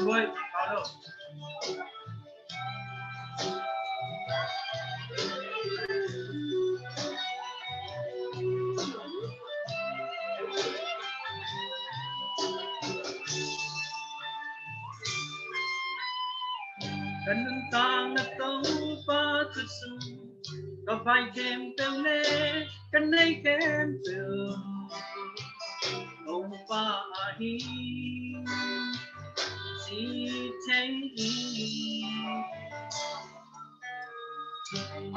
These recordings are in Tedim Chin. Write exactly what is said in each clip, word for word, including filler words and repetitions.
Ka nuntakna Topa khut sung, ka vai khempeuh le ka nei khempeuh Topa ahi ci thei hi.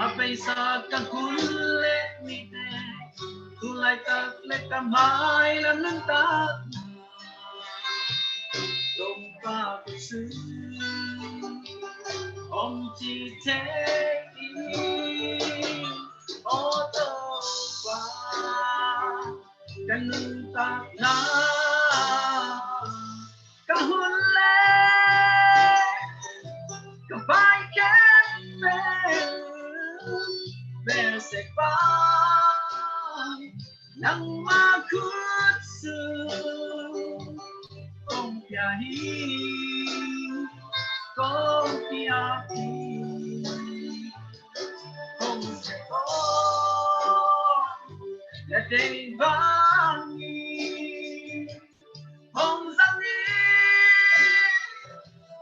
A beisa ka hun le nite, tu laitak le ka mailam nuntak Topa khut sung om ci thei hi. O Topa, ka nuntakna, ka hun le ka vai khempeuh, Beersheba, nangma khut sung kong pia hi, kong pia hi. Hong zang hi, na deih bangin hong zang hi.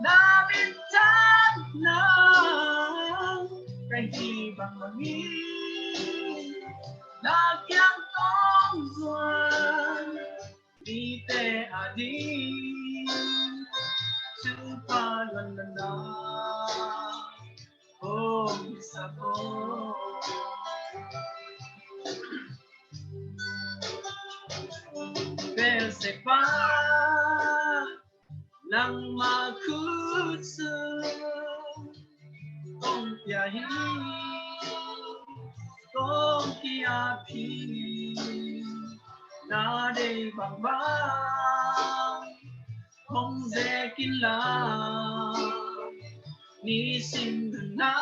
Na minthanna ka hih bangin na kiang kong zuan, mite ading thupha luanna hong sak aw. Beersheba, nangma khut sung kong pia hi, kong kiap hi. Na deih bangbang hong zek inla, nisim nunna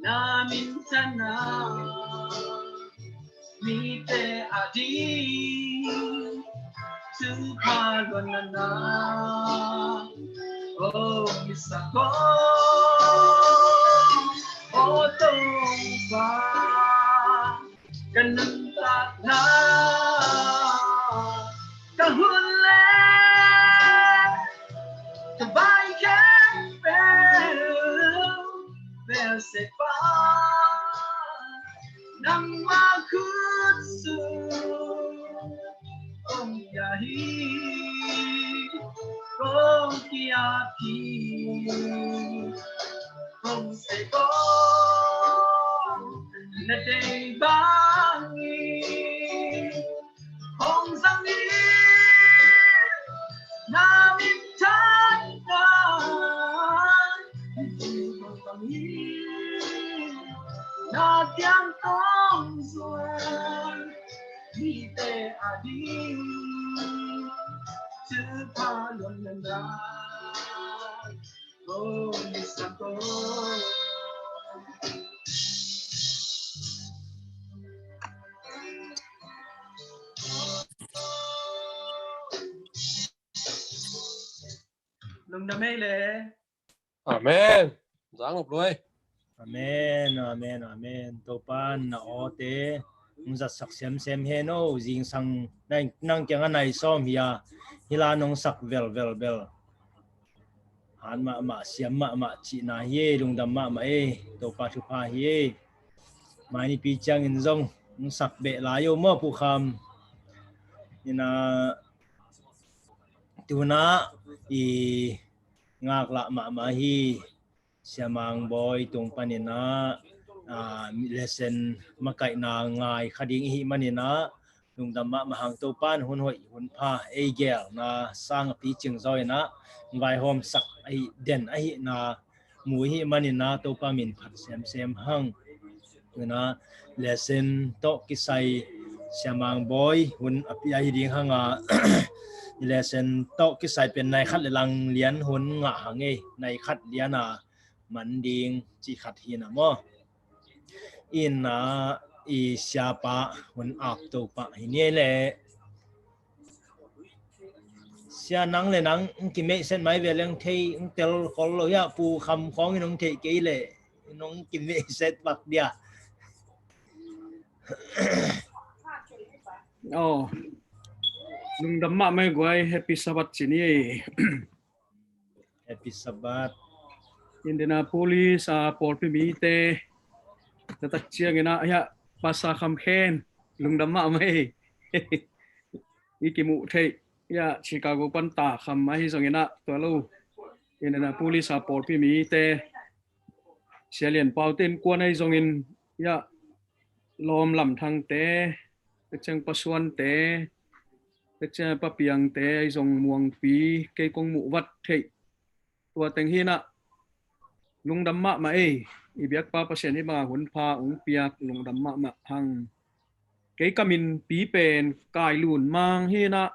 na minthanna mite ading thupha luanna hong sak aw. O Topa, ka nuntakna, ka hun le ka vai khempeuh, Beersheba, nangma khut sung kong pia hi, kong kiap hi. Hong sak aw, na deih bangin hong zang hi. Na minthanna hong zang hi. Na kiang kong zuan, mite ading thupha luanna hong sak aw. Lungdam ei le. Amen. Zang up lui. Amen, amen, amen. Topa in na awte hong zatsak semsem hen aw. Zingsang nang, nang kiangah nai sawm hi a, hih la nong sak velvel bel, han mahmah, siam mahmah cihna hi ei. Lungdam mahmah ei. Topa thupha hi ei. Mai nipi ciangin zong hong sak beh lai uh maw, Pu Kham? Ina, tu-in ah i ngaklah mahmah hi. Sia Mang Bawi tung panin ah, ah, lesson makaihna ngai kha ding i hih manin ah, lungdam mahmah hang. Topa in hun hoih hun pha ei gelna sang a picing zaw in ah, vaihawmsak ahi den ahihna mu i hih manin ah, Topa min phat semsem hang. Tu-in ah lesson tawh kisai, Sia Mang Bawi hun a pia hi ding hang a, lesson tawh kisai pen nai khat le lang lian hun ngah hang ei. Nai khat lian a man ding cih khat hi na maw? Ina, i siapa hun ap to pah hi ni ei leh. Sia, nang le nang hong kimeihset mai ve leng thei hong tel khol lo hia, Pu Kham khawng in hong theih kei leh hong kimeihset pak dia. Oh, lungdam mahmah ei guai, Happy Sabbath ci ni ei. Happy Sabbath. Indianapolis a pawlpi mite, na tak ciangin ah, hia, Pastor Kham Khen, lungdam mahmah ei. I kimuh theih, hia, Chicago pan ta kham ahi zongin ah, tua lo, Indianapolis a pawlpi mite, Sia Lian Pau te innkuan ahi zongin, hia, Lawm Lam Thang te, tek ciang Pa Suan te, tek ciang Pa Piang te ahi zong, Muang Pi, kei kong muh vat theih tua teng hi in ah, lungdam mahmah ei. I biakpa Pasian hih banga hun pha hong piak, lungdam mahmah hang. Kei ka minpi pen Kai Lun Mang hi in ah,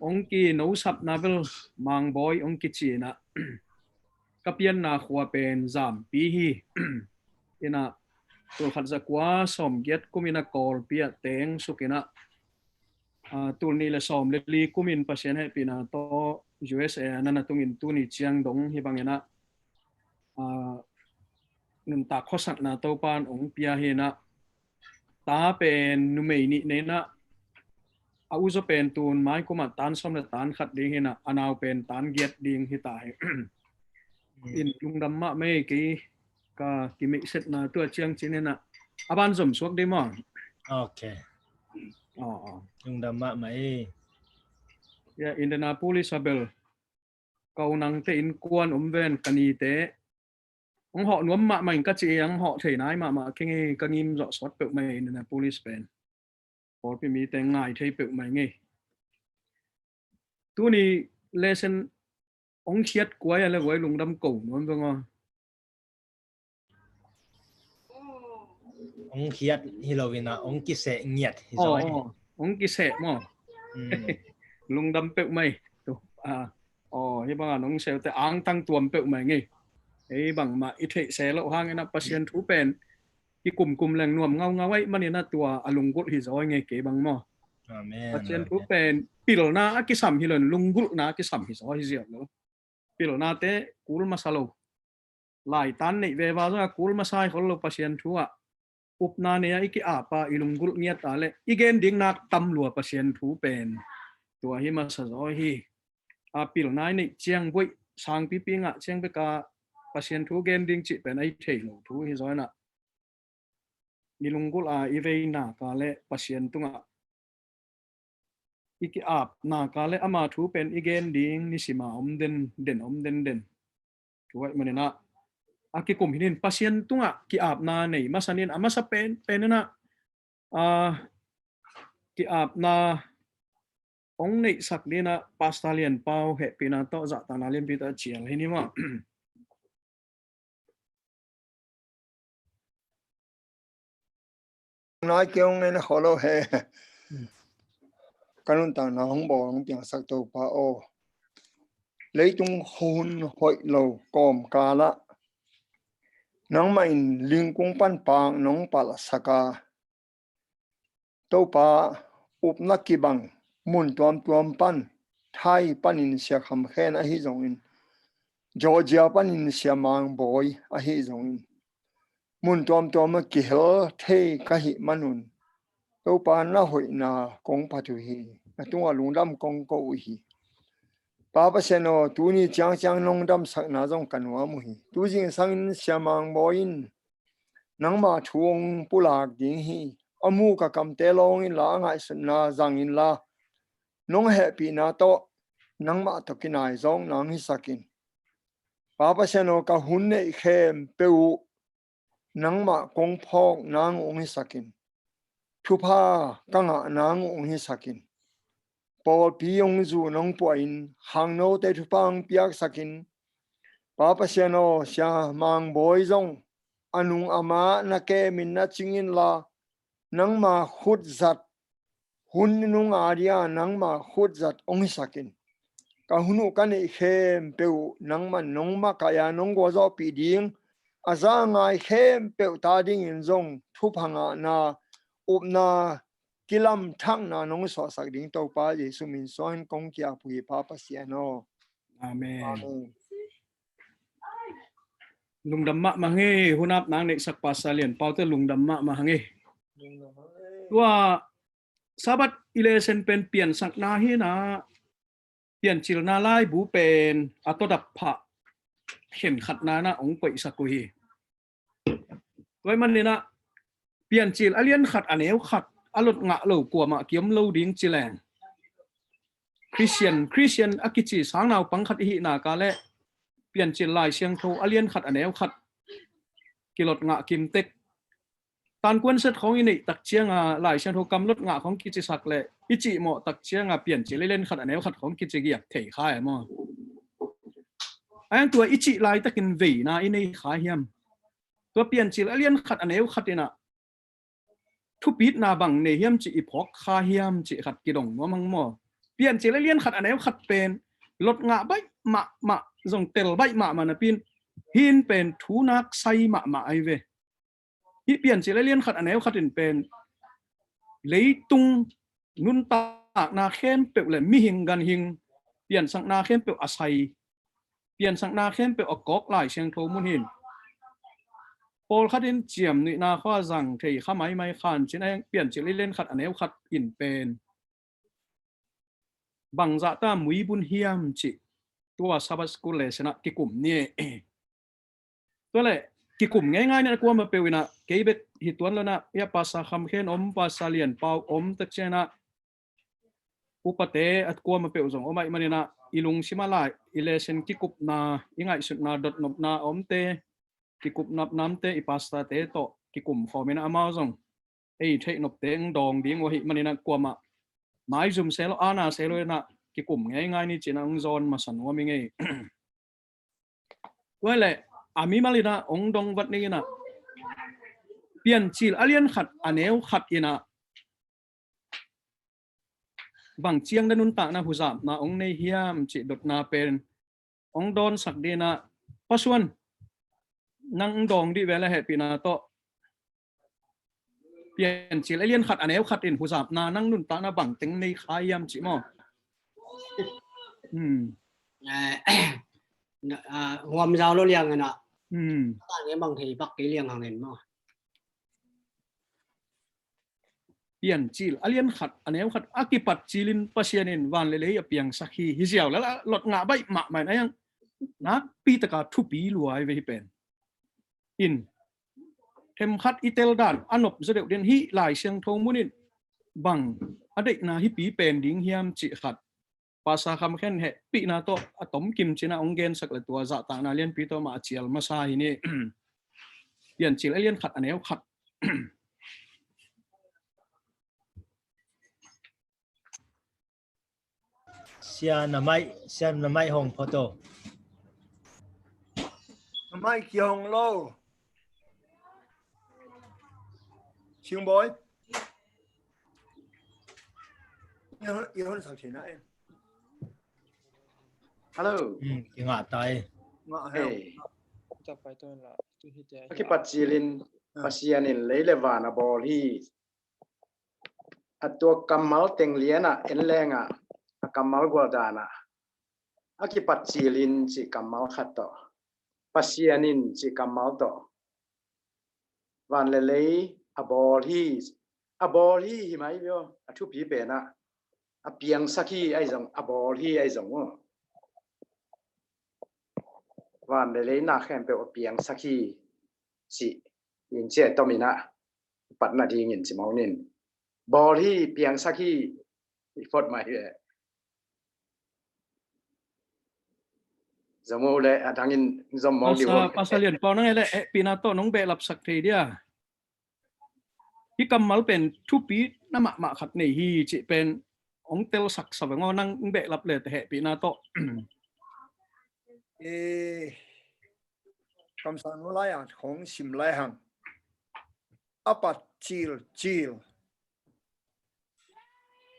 hong kinosapna bel Mang Bawi hong kici in ah, ka pianna khua pen Zampi hi. In ah, tul khat za kua sawm giat kum in ah Kawlpi ah teng suk in ah, ah, tul nih le sawm le li kum in Pasian hehpihna tawh U S A ah na na tung in, tuni ciang dong hih bangin ah, ah, nuntak khuasakna Topa in hong pia hi in ah, ta pen numei nih nei in ah, a uzaw pen tun mai kum ah tan sawm le tan khat ding hi in ah, a nau pen tan giat ding hi ta hi. In lungdam mahmah ei, kei ka kimeihsetna tua ciang ci ni in ah, a ban zom suak ding maw? Ok. Aw, aw. Lungdam mahmah ei. Hia, Indianapolis a bel ka u nang te innkuan om ven, ka ni te. Hong hawh nuam mahmah ing ka ci, hong hawh thei nai mahmah keng ei, ka ngim zawh sawt peuhmah ei, Indianapolis pen. Pawlpi mite ngai thei peuhmah ing ei. Tuni lesson hong khiat kuai a le guai, lungdam ko nuam veng aw. Hong khiat hi lo in ah, hong kiseh ngiat hi zaw hi. Aw, hong kiseh maw? Mm. Lungdam peuhmah ei. Tu, ah, aw, hih banga nong seh uh teh angtang tuam peuhmah ing ei. Ei bangmah i theih se loh hangin ah Pasian thu pen kikumkum leng nuam ngaungau ahih manin ah tua a lunggulh hi zaw ing ei, kei bang maw. Amen. Pasian thu pen pilna a kisam hi lo in, lunggulhna a kisam hi zaw hi ziau lo. Pilnate kul masa lo. Laitan neih veva zong a kul masa hi khol lo Pasian thu ah. Upna nei a i ki-ap a i lunggulh ngiat a leh i gen ding nak tam lua Pasian thu pen. Tua hi masa zaw hi. A pilna i neih ciang, buaih sangpipi ngah ciang bek a Pasian thu gen ding cih pen a i thei lo thu hi zaw in ah, i lunggulh a i vei nak a leh Pasian tungah i ki-ap nak a leh ama thu pen i gen ding nisim a om den den, om den den. Tua ahih manin ah a kikum hi in, Pasian tungah ki-apna nei masa ni in, a masa pen pen in ah, ah, ki-apna hong neihsak dingin ah Pastor Lian Pau hehpihna tawh zahtakna lianpi tawh cial hi ni maw. Nai kei hong ngen a kholo he. Ka nuntakna hong bawl hong piangsak Topa aw, leitung hun hoih lo kawmkal ah nangmah in lingkung pan paak nong palhsak a, Topa, upna kibang mun tuamtuam pan, Thai panin Sia Kham Khen ahi zongin, Georgia panin Sia Mang Bawi ahi zongin, mun tuamtuam a kihel thei ka hih manun, Topa, na hoihna kong phat uh hi. Na tungah lungdam kong ko uh hi. Pa Pasian aw, tuni ciangciang nong damsakna zong ka nuam uh hi. Tu zingsangin Sia Mang Bawi in nangmah thu hong pulak ding hi. A muk a kamte lawng inla, a ngaihsutna zang inla, nong hehpihna tawh nangmah tawh kinai zawkna hong hisak in. Pa Pasian aw, ka hun neih khempeuh uh nangmah kong phawk nang uh hong hisak in. Thupha ka ngah nang uh hong hisak in. Pawlpi hong zu nong puah in, khangnote thupha hong piaksak in. Pa Pasian aw, Sia Mang Bawi zong a nung a ma na kem in, na cing inla, nangma khut zat, hun nung a dia nangma khut zat hong hisak in. Ka hun uh ka neih khempeuh uh nangman nong makaih a, nong gualzawhpih ding, a za a ngai khempeuh ta dingin zong thupha ngahna, upna, kilamthakna nong suahsak ding Topa Jesu min suangin kong kiap uh hi Pa Pasian aw. Amen. Amen. Lungdam mahmah hang e, hun ap nang neihsak Pastor Lian Pau te lungdam mahmah hang e. Tua Sabbath i lesson pen piansakna hi na, piancilna laibu pen a tawdap phah khenkhatna na hong koihsak uh hi. Tua ahih manin ah Piancil a lian khat a neu khat a lot ngah lo kuamah kiom lo ding ci leng, Christian, Christian a kici sang naupang khat i hih nak leh Piancil Lai Siangtho a lian khat a neu khat kilot ngah kim tek. Tan kuan set khawng i neih tak ciang a Lai Siangtho kam lot ngah khawng kicisak leh i cihmawh tak ciang a Piancil a lian khat a neu khat khawng kici giak thei kha e maw? A hang tua i cih laitakin veina i nei kha hiam? Tua Piancil a lian khat a neu khat in ah thupitna bang nei hiam cih i phawk kha hiam cih khat kidong nuam hang maw? Piancil a lian khat a neu khat pen lot ngah baih mahmah, zong tel baih mahmah napi in, hih in pen thunak sai mahmah ahi ve. Hih Piancil a lian khat a neu khat in pen leitung nuntakna khempeuh le mihing ganhing piansakna khempeuh a sai, piansakna khempeuh a kawk Lai Siangtho mun hi in. Pawlkhat in ciamnuihna khua zang thei kha maimai khan cin a hang Piancil a lian khat a neu khat in pen bangzah ta muibun hiam cih tua Sabbath School lesson ah kikum ni. Tua leh kikum ngeingai ni a, kuamah peuh in ah, kei bek hi tuan lo in ah, ia Pastor Kham Khen om, Pastor Lian Pau om, tak ciang in ah upate a kuamah peuh zong om ahih manin ah i lungsim ah lai i lesson kikupna, i ngaihsutna dotnopna a omte, kikupna a omte, i pastorte tawh kikum khawm in ah amau zong ei theih nopte hong dawng ding uh ahih manin ah kuamah maizum se lo, ana se lo in ah kikum ngeingai ni cin ah hong zawn masa nuam ing ei. Tua leh a mimal in ah hong dong vat ning in ah Piancil a lian khat a neu khat in ah bang ciang na nuntakna huzapna hong nei hiam cih dotna pen hong dawnsak ding in ah, Pa Suan, nang hong dawng dih ve leh hehpihna tawh. Piancil a lian khat a neu khat in huzapna nang nuntakna bang teng nei kha hiam cih maw? Hmm. Eh, na, ah, huam zau lo liang in ah. Hmm. Tang e bang thei bak kei liang hang in maw? Piancil a lian khat a neu khat a kipat cilin Pasian in van le lei a piangsak hi, hi ziau lel a lot ngah baih mahmah in a hang nakpi taka thupi lua hi ve hih pen. In themkhat i tel dan a nop zaw deuh ding, hih Lai Siangtho mun in bang a deihna hih pi pen ding hiam cih khat Pastor Kham Khen hehpihna tawh a tomkim cin ah hong gensak leh tua zahtakna lianpi tawh mah a cial masa hi ni. Piancil a lian khat a neu khat. Sia na mai, sia na mai hong photo. Na mai kihong lo. Sing Boy. Hello. Hmm, kingah tai. Ngah heo. Hey. A kipat cilin Pasian in lei le van a bawl hi. A tua kammal teng lian ah en leng ah a kammal gual dan ah a kipat cilin cih kammal khat tawh, Pasian in cih kammal tawh, van le lei a bawl hi, a bawl hi hi mai vio, a thupi pen ah a piangsak hi ahi zong, a bawl hi ahi zong uh. Van le lei na khempeuh a piangsak hi cih in ciah tom in ah patna dingin ci mawk ning. Bawl hi, piangsak hi, i phot mai hi. Zom uh leh a dangin zom mawk dih uh. Pastor Lian Pau, nang e leh hehpihna tawh nong behlapsak thei dia? Hih kammal pen thupi na mahmah khat nei hi cih pen hong telsak sa veng aw, nang behlap le teh hehpihna tawh. Eh, kamsang nu lai-a khong sim lai hang. A pat cil cil.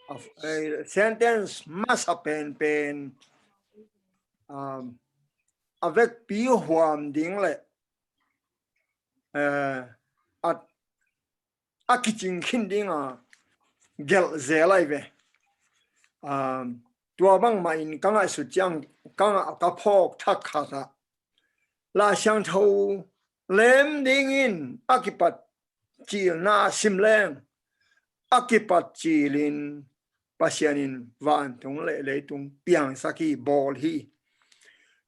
A, eh, sentence masa penpen, um, a vekpi huam ding le, eh, a, a kicing khin ding a, gelh zel ahi ve. Um, tua bangmah in ka ngaihsut ciang ka ngah ka phawk thak khat ah Lai Siangtho lem dingin a kipat cilna sim leng a kipat cilin Pasian in vantung le leitung piangsak hi, bawl hi.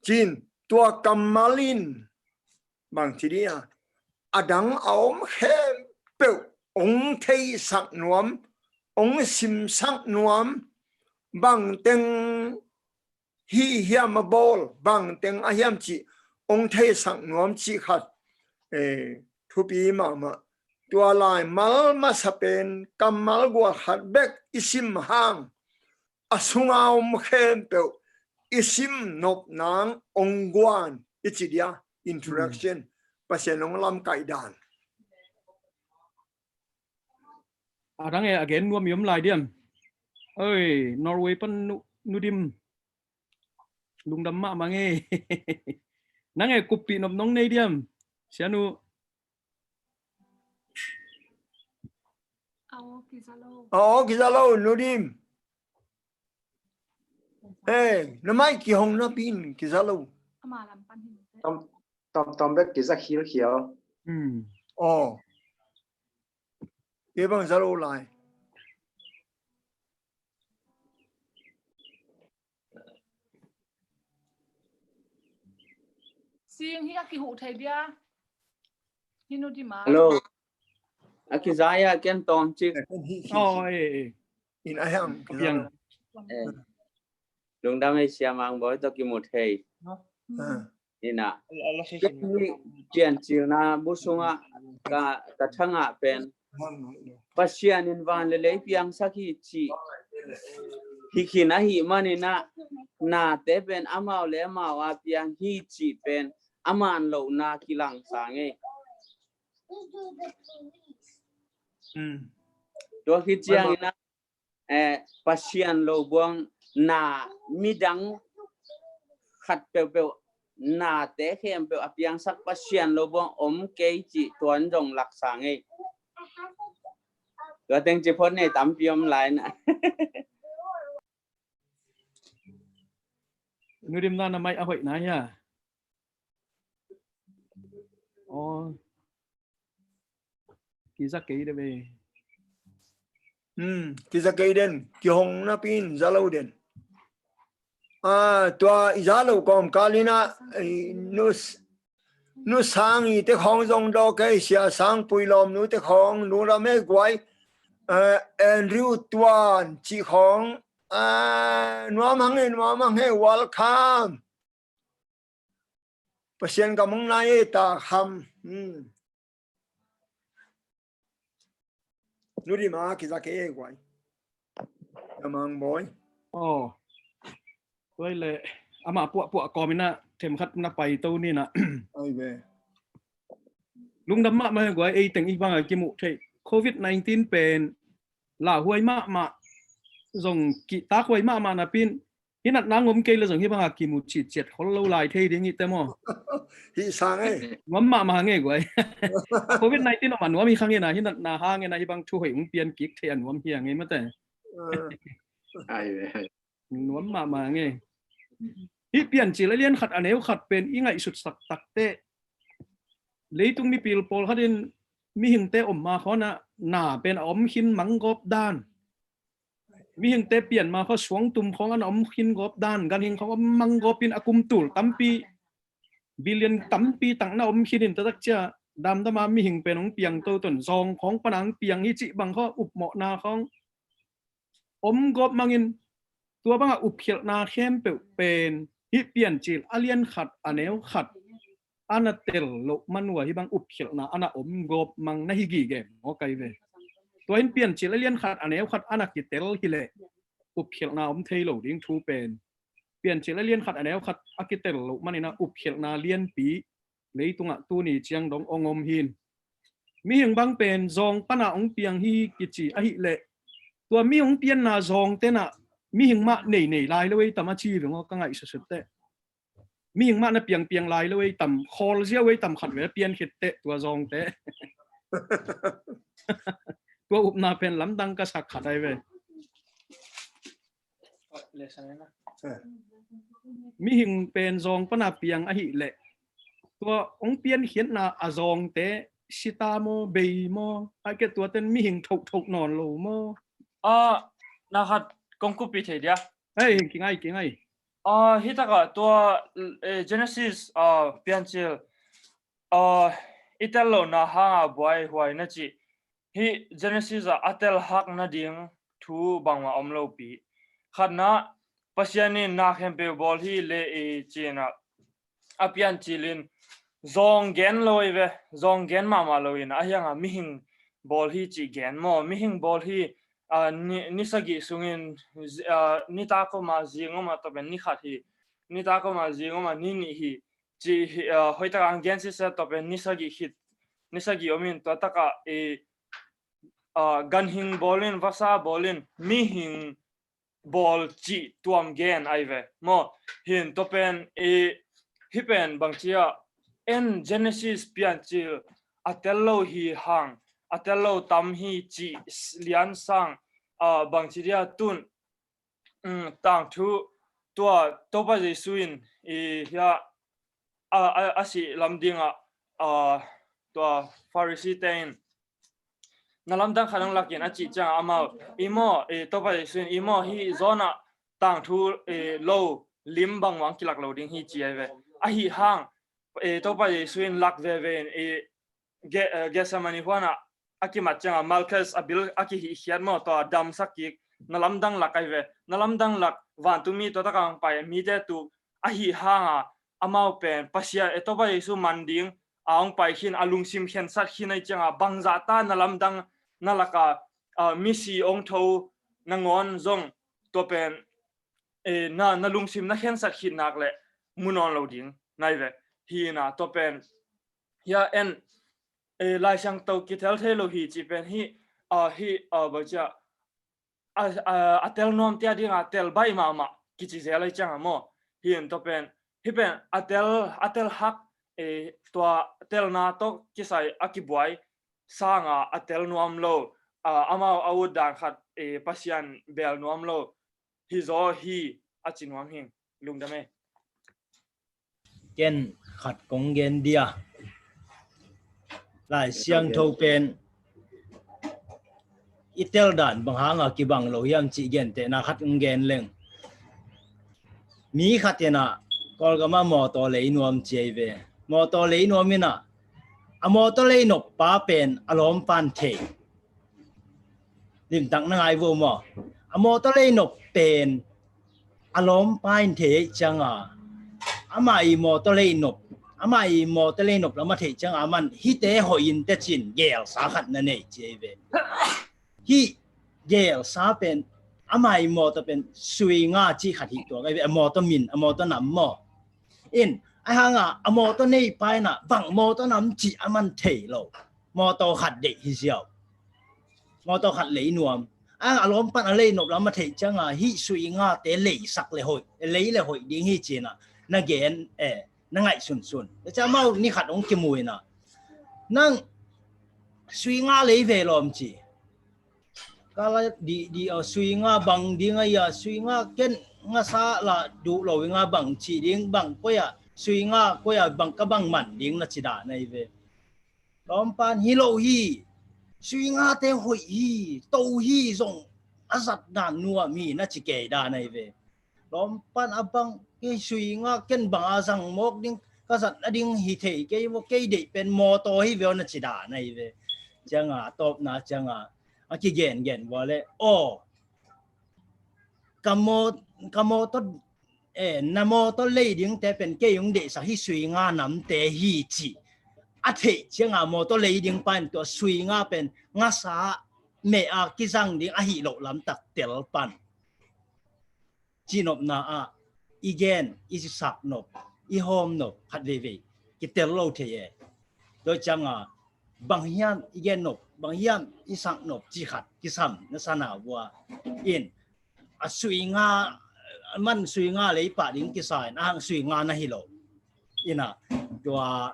Cin tua kammal in bang ci dia, a dang a om khempeuh ong theisak nuam, ong simsak nuam, bangteng hi hiam a bawl, bangteng a hiam cih ong theisak nuam cih khat, eh, thupi mahmah. Tua lai mal masa pen kammal gual khat bek i sim hang a sunga om khempeuh i sim nop nang ong guan i ci dia, introduction, Pasian ong lamkaih dan. A dang e, a gen nuam i om lai diam? Oi, Norway pan Nu, Nu Dim. Lungdam mahmah nge. Nang e, kuppih nop nong nei diam, Sianu? Aw, kiza lo, Nu Dim. Hey, na mai kihong napi in kiza lo. Tom, tom, tom bek kiza khialkhial. Hmm. Aw. Kei bang za lo lai. Sing hi a kihuh thei dia. Hi Nu Dim a. Hello. A kiza ia, ken tawm cik. Aw, eh, eh. In a hiang, kiza lo. Eh. Lungdam ei, Sia Mang Bawi tawh kimu thei. Ah. Ina. Piancilna bu sungah ka, ka thangah pen Pasian in van le lei piangsak hi cih hi khin ahih manin ah, nate pen amau le amau a piang hi cih pen a man lohna kilang sa ngei. Hmm. Tua khit ciangin ah, eh, Pasian lo buang na midang khat peuhpeuh, nate khempeuh a piangsak Pasian lo buang om kei cih tuan zong laksa ngei. Tua teng ci phot nei, tampi om lai na. Nu Dim na, na mai a hoih na hia? Aw. Kiza kei de ve. Hmm, kiza kei den, kihong napi in za lo den. Ah, tua i za lo kawmkal in ah, eh, Nu, Nu Sang i te khawng zong daw kei, Sia Sang Pui Lawm nu te khawng, Nu Ram e guai, eh, Andrew Tuan cih khawng, ah, nuam hang e, nuam hang e, welcome. Pasian gam hong nai ei ta kham. Hmm. Nu Dim a kiza kei ei guai. Sia Mang Bawi. Aw. Tuai le amah puahpuah kawm in ah themkhat na pai to ni na. Ai ve. Lungdam mahmah guai, ei teng i bang a kimuh thei. Covid nineteen pen lauhuai mahmah, zong kihtakhuai mahmah napi in, hi natna ngom kei le zong hi banga kimu citciat khol lo lai thei ding hi te maw? Hi sang ei. Nuam mahmah ngei guai. Covid nineteen om a nuam hi khang in a, hi natna hang in a hi bang thu hoih hong pian kik thei a nuam hi a ngei mate. Ai ve. Nuam mahmah ngei. Hih Piancil a lian khat a neu khat pen i ngaihsutsak takteh, leitung mipil pawlkhat in mihingte om ma khawn ah na pen a om khin manggawp dan, mihingte pian ma khaw suangtum khawng an a om khin gawp dan, ganhing khawng om manggawp in a kum tul tampi, billion tampi tak na om khin in, taktak cia damdama mihing pen hong piang to ton, zawng khawng pana hong piang hi cih bang khaw upmawhna khawng om gawp mangin, tua banga upkhialhna khempeuh pen hih Piancil a lian khat a neu khat a na tel loh man uh a hi bang upkhialhna a na om gawp mang na hi gige maw kai ve. Tua hin Piancil a lian khat a neu khat a na kitel hileh upkhialhna om thei lo ding thu pen, Piancil a lian khat a neu khat a kitel loh manin a upkhialhna lianpi leitungah tuni ciang dong ong om hin. Mihing bang pen zawng pana ong piang hi kici ahileh, tua mi ong pianna zawng tenah mihing mah nei nei lai lo ei tam a ci veng aw, ka ngaihsutsut teh. Mihing mah na piang piang lai lo ei tam, khawl ziau ei tam khat ve pian khit teh tua zawngte. Tua upna pen lamdang ka sak khat ai ve. Mihing pen zawng pana piang ahih leh tua hong piankhiatna a zawngte sita maw, bei maw, a ke tuaten mihing thohthoh nawn lo maw? Ah, na khat kong kupi thei dia. Hei, kingai, kingai. Ah, hi taka tua, eh, Genesis, ah, Piancil, ah, i tel lo na hanga buai huai na ci. Hi Genesis ah a tel hak nading thu bangmah om lo pi. Khatna, Pasian in na khempeuh bawl hi le i cina a Piancil in zawng gen lo i ve, zawng gen mahmah lo in a hianga mihing bawl hi ci gen maw, mihing bawl hi, ah, ni, ni sagih sungin, ah, nitak oma zing oma topen ni khat hi, nitak oma zing oma ni nih hi ci hi, ah, hoitak ang gen sisa topen ni sagih khit, ni sagih om in tua taka i, ah, ganhing bawl in, vasa bawl in, mihing bawl cih tuam gen ai ve maw? Hin tua pen i, hi pen bangcia en Genesis Piancil a tel lo hi hang, a tel lo tam hi cih lian sang, ah, bangci dia tun, um, tangthu tua Topa Jesu in i hia a, a, a si lam dingah, ah, tua Pharisee te in na lamdang khat ang lakin a cih ciang amau i maw, eh, Topa Jesu in i maw hi zawnah tangthu, eh, lo lim bangmah ang kilak lo ding hi ci ai ve. Ahi hang, eh, Topa Jesu in lak veve in, eh, Ge-, eh, Gethsemane huanah a kimat ciangah Malchus a bil a kihihkhiat maw, tua damsak kik na lamdang lak ai ve. Na lamdang lak vantungmi tua takah ang pai mite tuk ahi hanga amau pen Pasian, eh, Topa Jesu man ding a hong pai khin, a lungsim khensat khin ai cianga bangzah ta na lamdang na laka, ah, misi hong tho nangawn zong tua pen, eh, na, na lungsim na khensat khit nak le mu nawn lo ding nai ve. Hina tua pen hia en, eh, Lai Siangtho kitel thei lo hi ci pen hi, ah, hi, ah, bangcia a, a, a tel nuam tia dinga tel baih mahmah kici zel ai cianga maw? Hi in tua pen, hi pen a tel, a tel hak, eh, tua telna tawh kisai a kibuai sanga a tel nuam lo, ah, amau a ut dan khat, eh, Pasian bel nuam lo hi zaw hi a ci nuam hing. Lungdam e. Ken khat kong gen dia. Lai Siangtho pen i tel dan bang hanga kibang lo hiam cih gentehna khat kong gen leng. Mi khat inah Kawlgama mawtaw lei nuam ci ai ve. Mawtaw lei nuam inah a mawtaw lei nop pa pen a lawm pan thei. Limtak na ngai vo maw? A mawtaw lei nop pen a lawmpa in thei ei cianga, ama i mawtaw lei nop, ama i mawtaw lei nop lam a thei cianga, aman hite hoih in tecin gelsa khat na nei ci ei ve. Hih gelsa pen ama i mawtaw pen sui nga cih khat hi tuak ei ve, a mawtaw min, a mawtaw nam maw? In a hanga a mawtaw nei pa inah bang mawtaw nam cih aman thei lo. Mawtaw khat deih hi ziau. Mawtaw khat lei nuam. A, a lawm pan a lei nop lam a theih cianga hih sui ngate leisak le hoih, lei le hoih ding hi cina na gen, eh, na ngaih sunsun. Cia mau ni khat hong kimu ina, nang sui nga lei ve lawm ci. Kala di, di, a, sui nga bang ding a ia, sui nga ken ngasa la duh lo i nga bang ci ding, bang koia sui nga koia bang ka bang man ding na ci dah na i ve. Lawmpan hi lo hi. Sui ngate hoih hi, to hi zong a zat dan nuam hi na ci kei dan ahi ve. Lawmpan a bang kei sui nga ken bang a zang mawk ding, ka zat na ding hi thei kei maw, kei deih pen mawtaw hi ve aw na ci dan ahi ve. Cianga tawpna cianga a kigengen vua le aw, ka maw, ka mawtaw, eh, na mawtaw lei dingte pen kei hong deihsak hi sui nga namte hi ci. A theih cianga mawtaw lei ding pa in tua sui nga pen ngasa meh a kizang ding ahi loh lamtak tel pan. Cinopna ah i gen, i sak nop, i hawm nop khat veivei kitel lo thei e. Tua cianga bang hiam i gen nop, bang hiam i sak nop ci khat kisam na sana vua in a sui nga, man sui nga lei pah ding kisa in a hang sui nga na hi lo. Ina tua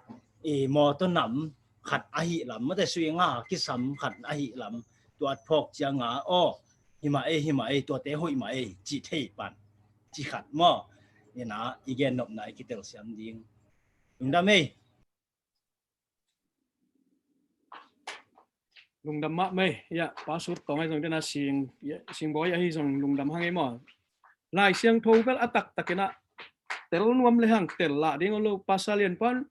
i mawtaw nam khat ahi lam, mate sui nga kisam khat ahi lam. tua phawk cianga, aw, himah ei, himah ei, tuate hoih mah ei, cih thei pan, cih khat maw. Ina i gen nopna i kitel siam ding. Lungdam ei. Lungdam mahmah ei. Ya, Pa Sut Tawng ahi zong dena sing, ya, singbawi ahi zong lungdam hang ei maw. Lai Siangtho bel a taktakin ah tel nuam le hang tel lah ding lo, pasal lian pan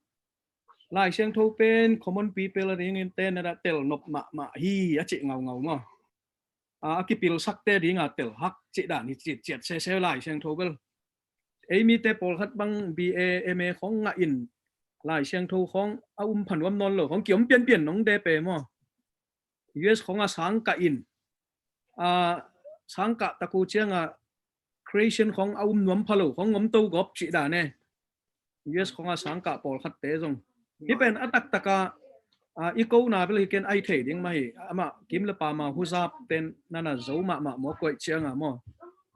Lai Siangtho pen common people a dingin ten a tel nop mahmah hi a cih ngaungau maw. A, a kipilsakte dinga tel hak cih dan hi cih ciat sese Lai Siangtho bel. Ei mite pawlkhat bang B A, M A khong ngah in Lai Siangtho khong a um pha nuam nawn lo khong kiom pianpian nong de pe maw. U S khong a sangkah in, a, sangkah taku cianga creation khong a um nuam pha lo khong om to gawp cih dan e. U S khong a sangkah pawlkhatte zong hi pen a taktaka, a, i kona bel hi ken ai thei ding mah hi. Amah kim le pama huzap ten nana zo mahmah maw koih cianga maw.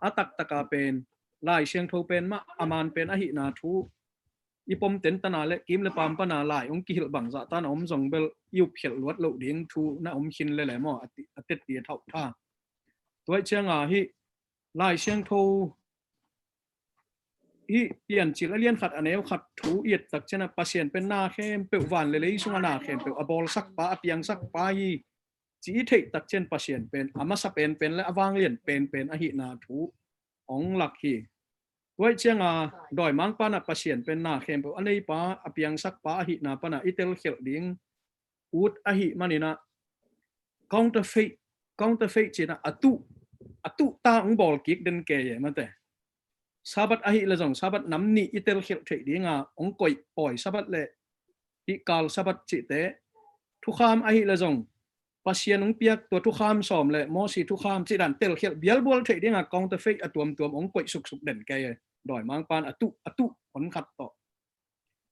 A taktaka pen Lai Siangtho pen mah a man pen ahihna thu i pom ten tana le kim le pam pana lai ong kihilh bangzah tana om zong bel i upkhelh luat loh ding thu na om khin lele maw, a ti, a tetti a thauh tha. Tuaih cianga hi Lai Siangtho hi Piancil a lian khat a neu khat thu i et tak ciana Pasian pen na khempeuh van le lei sunga na khempeuh a bawlsak pa, a piangsak pa hi ci i theih tak cian Pasian pen a masa penpen le a vanglian penpen ahihna thu ong lak hi. Tuaih cianga dawimangpa na Pasian pen na khempeuh a neipa, a piangsakpa ahihna pana i telkhelh ding ut ahih manina counterfeit, counterfeit cina a tuh, a tuh ta ong bawl kik den kei e mate. Sabbath ahih le zong Sabbath nam nih i telkhelh theih dinga ong koih pawi Sabbath le hih kal Sabbath cihte, thukham ahih le zong Pasian ong piak tua thukham sawm le Mosi thukham cih dan telkhelh bialbual theih dinga counterfeit a tuamtuam ong koih suksuk den kei e. Dawimangpan a tuh, a tuh hon khat tawh.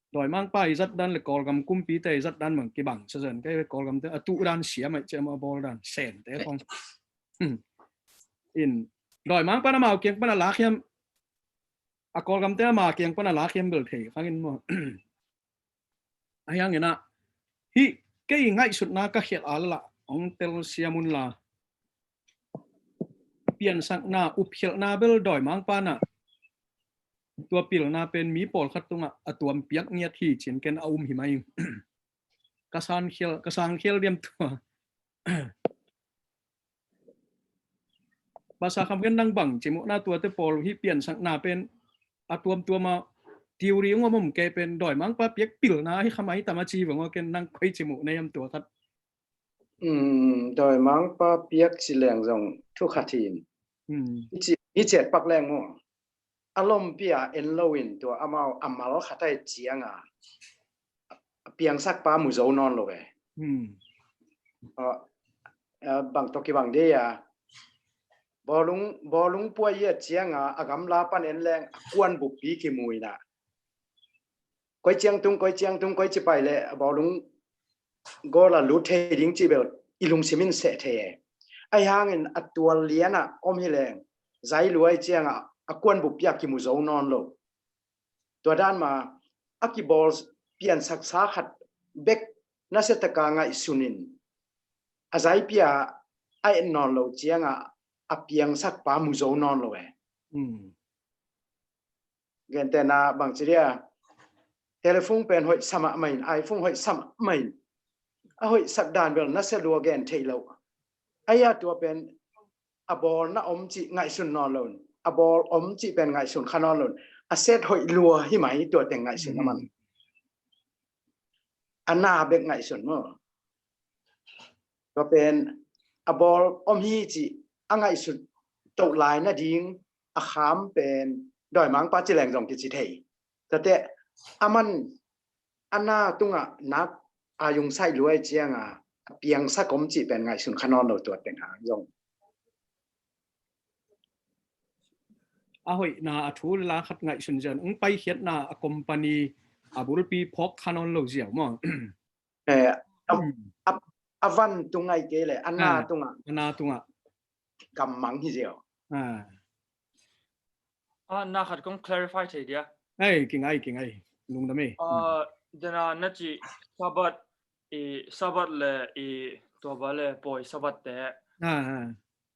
Dawimangpa i zat dan le Kawlgam kumpite i zat dan bang kibang sazan kei e. Kawlgamte a tuh dan siam aih ciam a bawl dan sente khong. In dawimangpan amau kiang pana lak hiam, a Kawlgamte ama kiang pana lak hiam bel thei khangin maw. Ahiangin ah hih kei ngaihsutna ka khialh a lala ong tel siam unla, piansakna upkhelhna bel dawimangpa na tua pilna pen mi pawlkhat tungah a tuam piak ngiat hi cin ken a um hi mai. Ka sangkhial, ka sangkhial diam tua. Basa kham ken nang bang cimuhna tuate pawl hi piansakna pen a tuamtuama theory ung om om kei pen dawimangpa piak pilna hi khamai tama ci vang ken nang koi cimuh nei am tua khat. Dawimangpa piak ci leng zong thu khat hin. Hi ciat pak leng maw. A lompi a en loin tua amau a mal khat ai cianga a piangsakpa mu zo nawn lo e. Bang tawh kibang dei a bawlung, bawlung puai a cianga a gamla pan en leng a kuan bukpi kimuina. Koi ciang tung, koi ciang tung, koi cipai le a bawlung gola lut thei ding ci bel i lungsim in seh thei e. Ahi hangin a tual liana om hi leng zai luai cianga a kuan bukpi a kimu zo nawn lo. Tua dan ma a kibawl piansaksa khat bek nasiataka ngaihsunin a zaipia a et nawn lo cianga a piangsakpa mu zo nawn lo e. Gentena bangci dia telephone pen hoih samah main, iPhone hoih samah main. A hoih sak dan bel nasia lua gen thei lo. Aia tua pen a bawl na om cih ngaihsun nawn lo. A bawl om cih pen ngaihsun kha nawn lo. A set hoih lua hi mai tua teng ngaihsun a man. A na bek ngaihsun maw. Tua pen a bawl om hi cih a ngaihsun toh lai nading a kham pen dawimangpa ci leng zong kici thei. Tate a man a na tungah nak a yung sai luai cianga a piangsak om cih pen ngaihsun kha nawn lo tua teng hang zong. A hoihna a thu le la khat ngaihsun ziau ung paikhiatna a company a bulpi phawk kha nawn lo ziau maw. A van tung ai kei le a na tungah, a na tungah gammang hi ziau. A na khat kong clarify thei dia. Ei, kingai, kingai. Lungdam ei. Dena na ci Sabbath i Sabbath le i tua ba le pawi Sabbath te Ah, ah.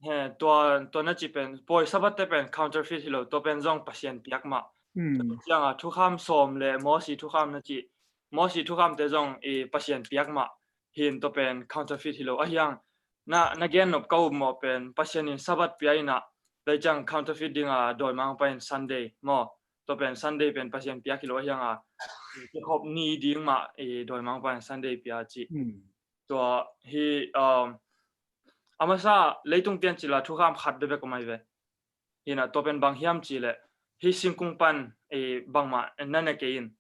He, tua, tua na cih pen, pawi Sabbath te pen counterfeit hi lo, tua pen zong Pasian piak mah. Hmm. Ciangah thukham sawm le Mosi thukham na cih, Mosi thukham te zong i Pasian piak mah. Hin tua pen counterfeit hi lo. Ahiang, na, na gen nop ka upmawh pen, Pasian in Sabbath pia inah, lei ciang counterfeit dingah dawimangpa in Sunday maw. Tua pen Sunday pen Pasian piak hi lo ahiangah, i kikhop ni ding mah i dawimangpa in Sunday pia cih. Hmm. Tua hi, um, a masa leitung pian cila thukham khat bebek om ai ve. Hinah tua pen bang hiam cihleh, hi singkung pan, eh, bangmah na ne kei in.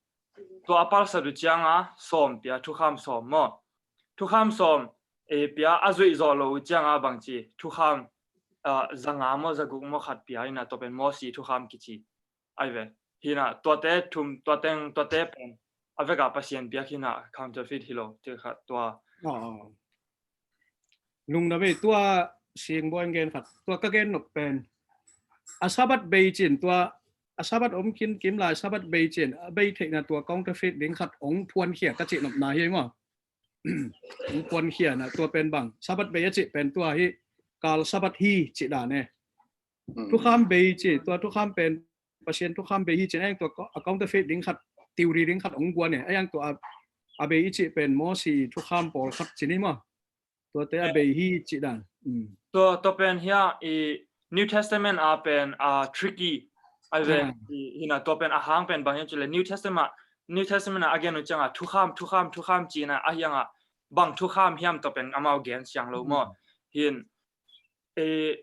Tua a palsat uh cianga sawm pia, thukham sawm maw. Thukham sawm, eh, pia a zuih zawh lo uh cianga bangci, thukham, ah, zanga maw, zaguk maw khat pia inah tua pen Mosi thukham kici. Ai ve. Hinah tuate thum, tua teng, tuate pen a veka Pasian piak hinah counterfeit hi lo, ti khat tua. Oh, oh. Lungdam ei, tua Singbawi in gen khat, tua ka gen nop pen, a Sabbath bei cin, tua a Sabbath om khin kim lai Sabbath bei cin, a bei theihna tua counterfeit ding khat ong phuankhia ka cih nopna hi maw. Ong phuankhia na tua pen bang, Sabbath bei a cih pen tua hi, kal Sabbath hi cih dan e. Mm. Thukham bei cih, tua thukham pen Pasian thukham bei hi cin, ahiang tua a counterfeit ding khat, theory ding khat ong guan e. Ahiang tua a, a bei i cih pen Mosi thukham pawlkhat cin hi maw. Tuate a bei hi cih dan. Mm. Tua, tua pen hia i New Testament a pen, ah, tricky. Ai ve, ah, i, hinah tua pen a hang pen bang hiam cihleh New Testament, New Testament a a gen uh cianga thukham, thukham, thukham cina ahiangah bang thukham hiam tua pen amau gen siang lo maw. Mm. Hin, e,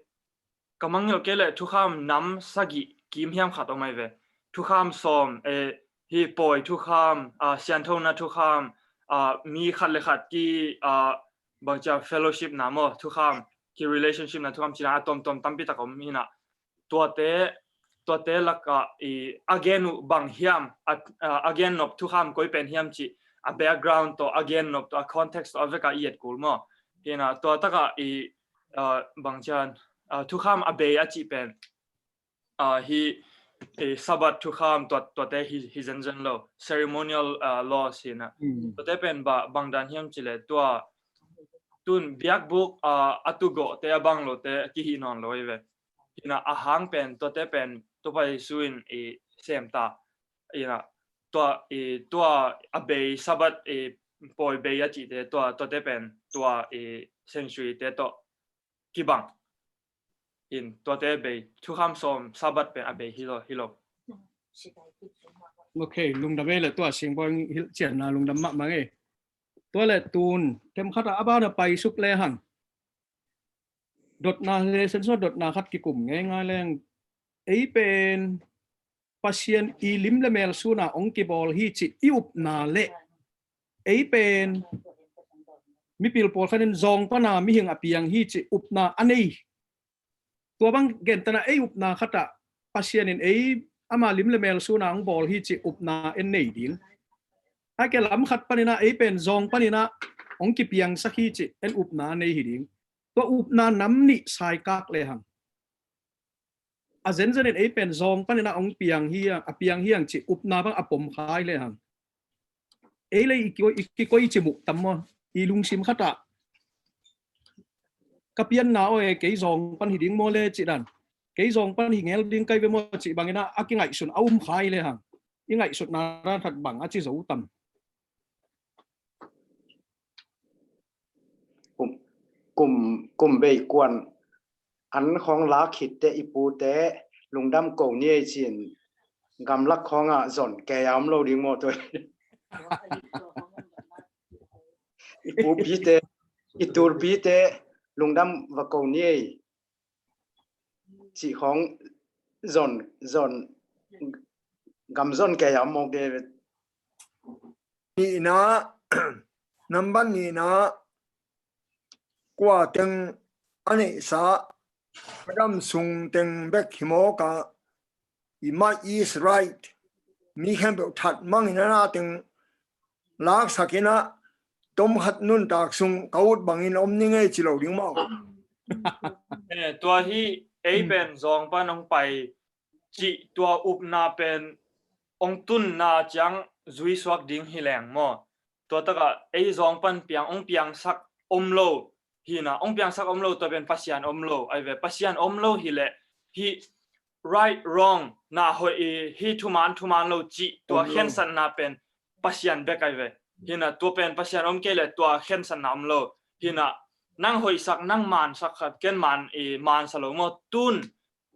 ka mangngilh kei leh thukham nam sagih kim hiam khat om ai ve. Thukham sawm, eh, hi pawi thukham, ah, sianthona thukham, ah, mi khat le khat ki, ah, bangcia fellowship na maw, thukham, ki relationship na thukham cina a tomtom tampi tak om hinah. Tuate, tuate lakah i a gen uh bang hiam, a, a, a gen nop thukham koi pen hiam cih, a background tawh, a gen nop tawh, a context tawh a veka i et kul maw. Hinah tua takah i, ah, bangcian, ah, thukham a bei a cih pen, ah, hi, eh, Sabbath thukham tua, tuate hi, hi zenzen lo, ceremonial, ah, laws hinah. Mm. Tuate pen ba, bang dan hiam cihleh tua tun biakbuk, ah, a tugawhte a bang lote kihih nawn lo ai ve. Hinah a hang pen, tuate pen Topa Jesu in i semta. Hinah tua, i, tua a bei Sabbath, i, pawi bei a cihte, tua, tuate pen tua, i, century te tawh kibang. In tuate bei, thukham sawm Sabbath pen a bei hi lo, hi lo. Ok, lungdam ei le tua Singbawi hilhcianna lungdam mahmah ei. Tua le tun themkhat a a bana paisuk le hang. Dotna le sensual dotna khat kikum ngeingai leng. Ei pen Pasian i lim le mel suna ong kibawl hi cih i upna le ei pen mipil pawlkhat in zawng pana mihing a piang hi cih upna a nei. Tua bang gentana ei upna khatah Pasian in ei ama lim le mel suna ong bawl hi cih upna en nei ding. A ke lam khat panina ei pen zawng panina ong kipiangsak hi cih en upna a nei hi ding. Tua upna nam nih saikak le hang. A zenzen in ei pen zawng panina ong piang hi a, a piang hi ang cih upna bang a pom khai le hang. Ei le i kikoi, i kikoi i cimuk tam maw? I lungsim khatah ka pianna aw e, kei zawng pan hi ding maw le cih dan. Kei zawng pan hi ngel ding kai ve maw cih bangina a kingaihsun a um khai le hang. I ngaihsutna dan khat bang a ci zo tam. Kum, kum, kum bei kuan an khawng lak khitte i pute lungdam ko ni ei cin gamlak khawngah zon kei a om lo ding maw tua. I pupite, i tulpite lungdam va ko ni ei. Cih khawng zon, zon, gam zon kei a om maw ke. Nihna, nambat nihna, kua teng a neihsa, a dam sung teng bek hi mawk a, i might is right. Mi khempeuh that mangin a na teng laksak in a, tom khat nuntak sung ka ut bangin om ni ngei ci lo ding maw. Eh, tua hi ei pen zawng pan hong pai cih tua upna pen hong tunna ciang zui suak ding hi leng maw. Tua takah ei zawng pan piang hong piangsak om lo Hi na, hong piangsak om lo, tua pen Pasian om lo, ai ve, Pasian om lo hi leh, hi right wrong, na hoih i, hi thuman thuman lo cih, tua om lo. Khensatna pen Pasian bek ai ve. Hi na, tua pen Pasian om kei leh tua khensatna om lo. Hi na, nang hoihsak, nang mansak khat, ken man i, mansa lo maw, tun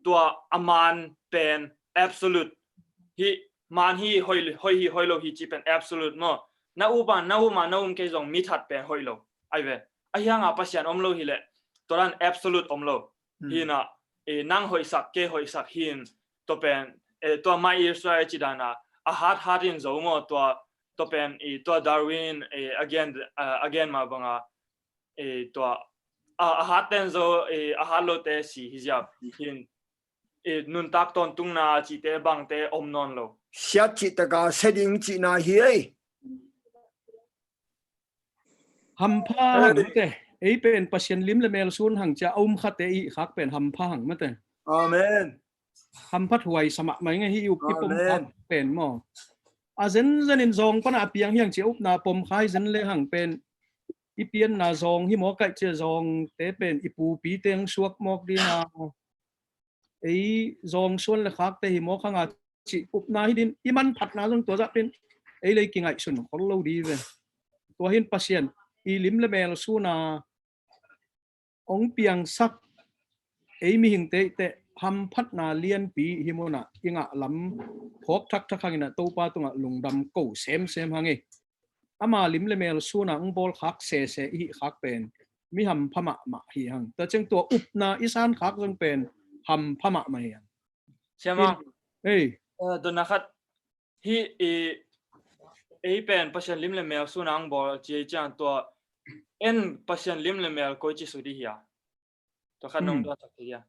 tua a man pen absolute. Hi man hi, hoih, hoih hi, hoih lo hi cih pen absolute maw. Na upa, na uma, na um kei zong mi that pen hoih lo. Ai ve. A hianga Pasian om lo hi leh, tua dan absolute om lo. Hmm. Hi na, e, nang hoihsak, kei hoihsak hi in, tua pen, e, tua mai Israel ci dan a, a hat hat in zo maw, tua, tua pen, e, tua Darwin, e, again, a, again ma banga, e, tua, a, a hat ten zo, e, a hat lo te si hi ziau. Hi in, e, nuntak tawntungna cihte bangte om nawn lo. Siat cih taka sia ding cihna hi ei. Hampha hang mate. Ei pen Pasian lim le mel sun hang cia a um khate i khak pen hampha hang mate. Amen. Hamphat huai sa mahmah ing ei, hi up, hi pom khak pen maw. A zenzen in zawng pana a piang hi hang cia upna pom kha hi zen le hang pen i pianna zawng hi mawk ai cia zawngte pen i pupi teng suak mawk ding a. Ei zawng suan le khakte hi mawk hanga cih upna hi din, i manphatna zong tua zah din ei lei kingaihsun khol lo di ve. Tua hin Pasian i lim le mel suna hong piangsak ei mihingte i teh hamphatna lianpi hi muna i ngah lam phawk thakthak hangina Topa tungah lungdam ko semsem hang ei. Ama lim le mel suna hong bawl khak sese i hih khak pen mi hampha mahmah hi hang. Tua ciang tua upna i san khak zong pen hampha mahmah hi hang. Siamang. Ei. Eh, dona khat hi i, ei pen Pasian lim le mel suna hong bawl ci ei ciang tua en Pasian lim le mel koi ci su di hia. Tua khat nong dua sak thei hia.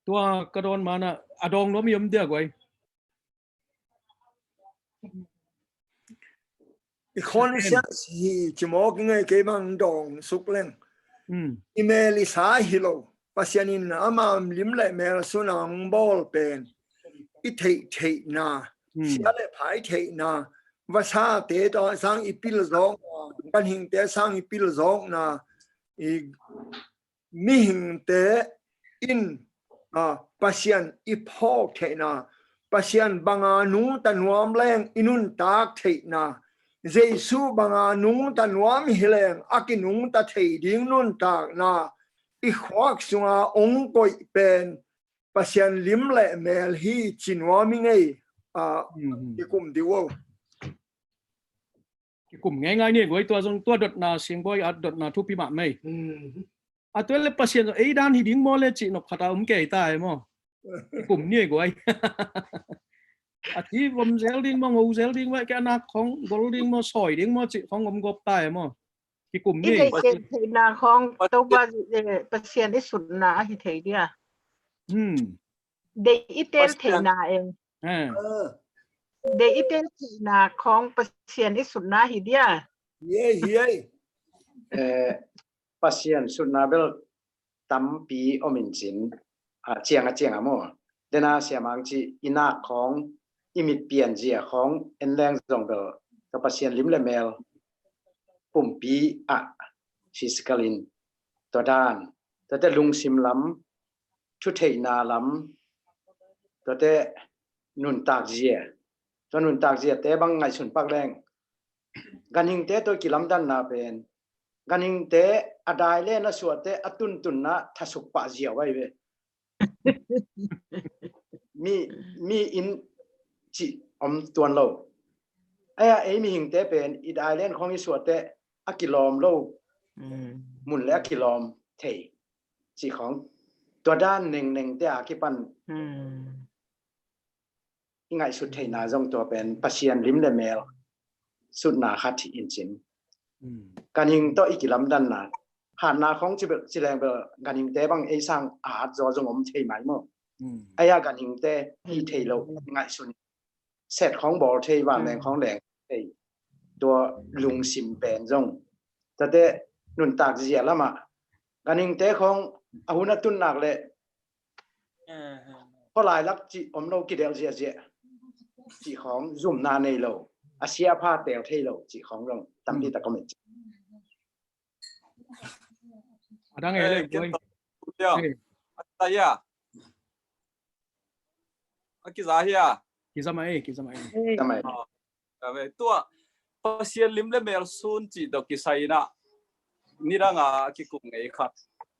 Tua ka dawn mana a dawng nuam i om dia guai. I khon i sian hi ci mawk i ngei kei bang dawng suk leng. I mel i sa hi lo. Pasian in ama lim le mel suna hong bawl pen i theih theihna, sia le phai theihna, vasate tawh sang i pil zawkna, ganhingte sang i pil zawkna, i mihingte in, a, Pasian i phawk theihna, Pasian banga nungta nuam leng i nuntak theihna, Jesu banga nungta nuam hi leng a kinungta thei ding nuntakna i khuak sunga ong koih pen Pasian lim le mel hi ci nuam i ngei, a, i kum di uh. Kikum ngeingai ni guai, tua zong tua dotna singbawi at dotna thupi mah mei. A tua le Pasian zong ei dan hi ding maw le cih nop khata om kei ta e maw. Kikum ni guai. A thi vom zel ding maw, ngo zel ding maw, ke anak khong gol ding maw, sawi ding maw cih khong om gop ta e maw. Kikum ni. I thei ken theihna khong Topa, eh, Pasian i sutna ahi thei dia. Dei i tel theihna e. Dei i tel theihna khong Pasian i sutna hi dia. Hiai, hiai. Eh, Pasian sutna bel tampi om in cin, a ciang a ciang a maw. Dena siamang ci i nak khong, i mit pian zia khong en leng zong bel ka Pasian lim le mel pumpi a physical in tua dan, tuate lungsim lam, thutheihna lam, tuate nuntak zia, tua nuntak ziate bang ngaihsun pak leng. Ganhingte tua kilamdanna pen, ganhingte a dai le na suate a tuntunna thasuk pah ziau ai ve. Mi, mi in cih om tuan lo. Aia ei mihingte pen i dai len khong i suate a kilawm lo. Mun le a kilawm thei. Cih khong tua dan nengnengte a kipan i ngaihsut theihna zong tua pen Pasian lim le mel sutna khat hi in cin. Ganhing tawh i kilamdanna, hatna khong ci leng bel ganhingte bang ei sang a hat zaw zong om thei mai maw. Aia ganhingte hi thei lo ngaihsun. Set khong bawl thei, vanleng khong leng thei. Tua lungsim pen zong tuate nuntak zia lamah ganhingte khong a hun a tunnak le khua lailak cih om lo, kidelh ziahziah cih khong zumna nei lo, a sia a pha tel thei lo cih khong zong tampi tak om in cin. A dang e le, ken buai. Tua, eh. A ta ya. A kiza hia? Kiza mai, kiza mai. Kiza mai. Ah, tua, Pasian lim le mel sun cih tawh kisai inah, nidanga a kikum ngei khat,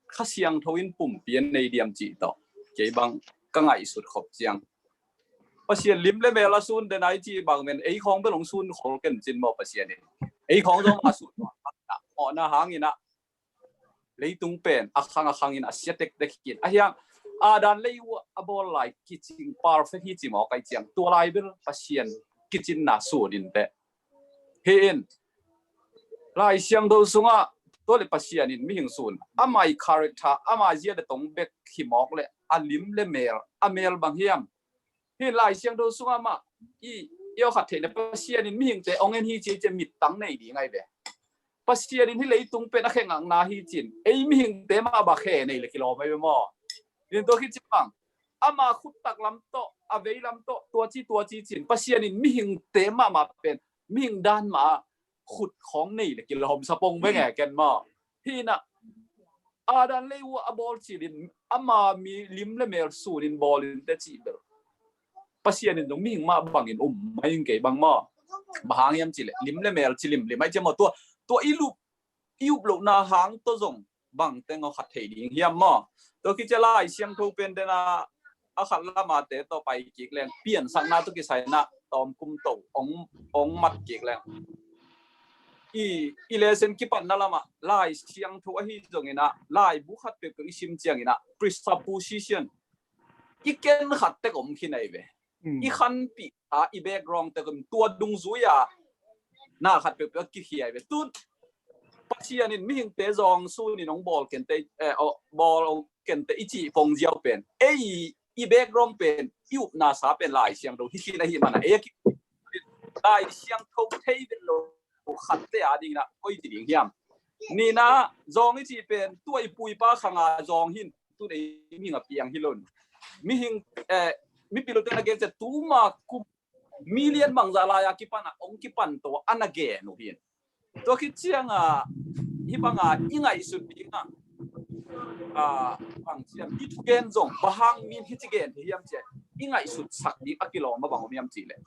Kha Siangtho in pumpi a nei diam cih tawh kei bang ka ngaihsut khop ciang, Pasian lim le mel a sun den a i cih bang men, ei khawng bel hong sun khol ken cin maw Pasian in. Ei khawng zong a sun mawhna hangin ah leitung pen a khang a khangin a sia tektek hi in. A hiang Adam lei uh a bawl lai kicing perfect hi ci maw kai ciang, tua lai bel Pasian kicinna sun in teh. Hi in, Lai Siangtho sungah tua le Pasian in mihing sun, ama i character, ama zia le tong bek hi mawk le a lim le mel, a mel bang hiam? Hi Lai Siangtho sungah mah i, i awkhat theih le Pasian in mihingte hong en hi ci, ci mittang nei ding ai ve. Pasian in hi leitung pen a khe ngakna hi cin, ei mihingte mah bah khe nei le kilawm ai ve maw? Nin tua khit ci bang, ama khuttak lam tawh, a vei lam tawh, tua ci, tua ci cin, Pasian in mihingte mahmah pen, mihing dan mah khut khawng nei le kilawm sa pong ve nge ken maw? Hi inah, Adam lei uh a bawl cilin ama mi lim le mel sunin bawlin te cih bel Pasian in zong mihing mah bangin um mai ing kei bang maw? Bang hang hiam cih leh lim le mel ci limlim ai cia maw? Tua, tua i lup, i up lohna hang tawh zong bang teng aw khat thei ding hiam maw? Tua kicia Lai Siangtho pen dena a khat lamate tawh pai kik leng piansakna tawh kisai inah tawm kum to ong, ong mat kik leng i, i lesson kipatna lamah Lai Siangtho ahi zong inah, laibu khat peuhpeuh i sim ciang inah presupposition, i ken khat tek om khin ai ve. I khanpih a, i background tek om, tua dungzui a na khat peuhpeuh a kikhia ai ve. Tun Pasian in mihingte zawng sunin hong bawl kente, eh, bawl hong kente i cih pong ziau pen, ei i background pen, i upna sa pen Lai Siangtho hi khin ahi mana, ei a ki Lai Siangtho thei vet lo khatte a dingin ah koi ci ding hiam? Nina, zawng i cih pen tua i pu i pa khanga zawng hin, tun ei mihing a piang hi lo. Mihing, eh, mipil ute na gen cia tuma kum million bangzah lai-a kipan a ong kipan to a na gen uh hin. Tua khit cianga hi banga i ngaihsut dinga, a, bang ciam i thugen zong bang hang min hi ci gen thei hiam cia i ngaihsut sak ding a kilawm a bang om hiam cih leh,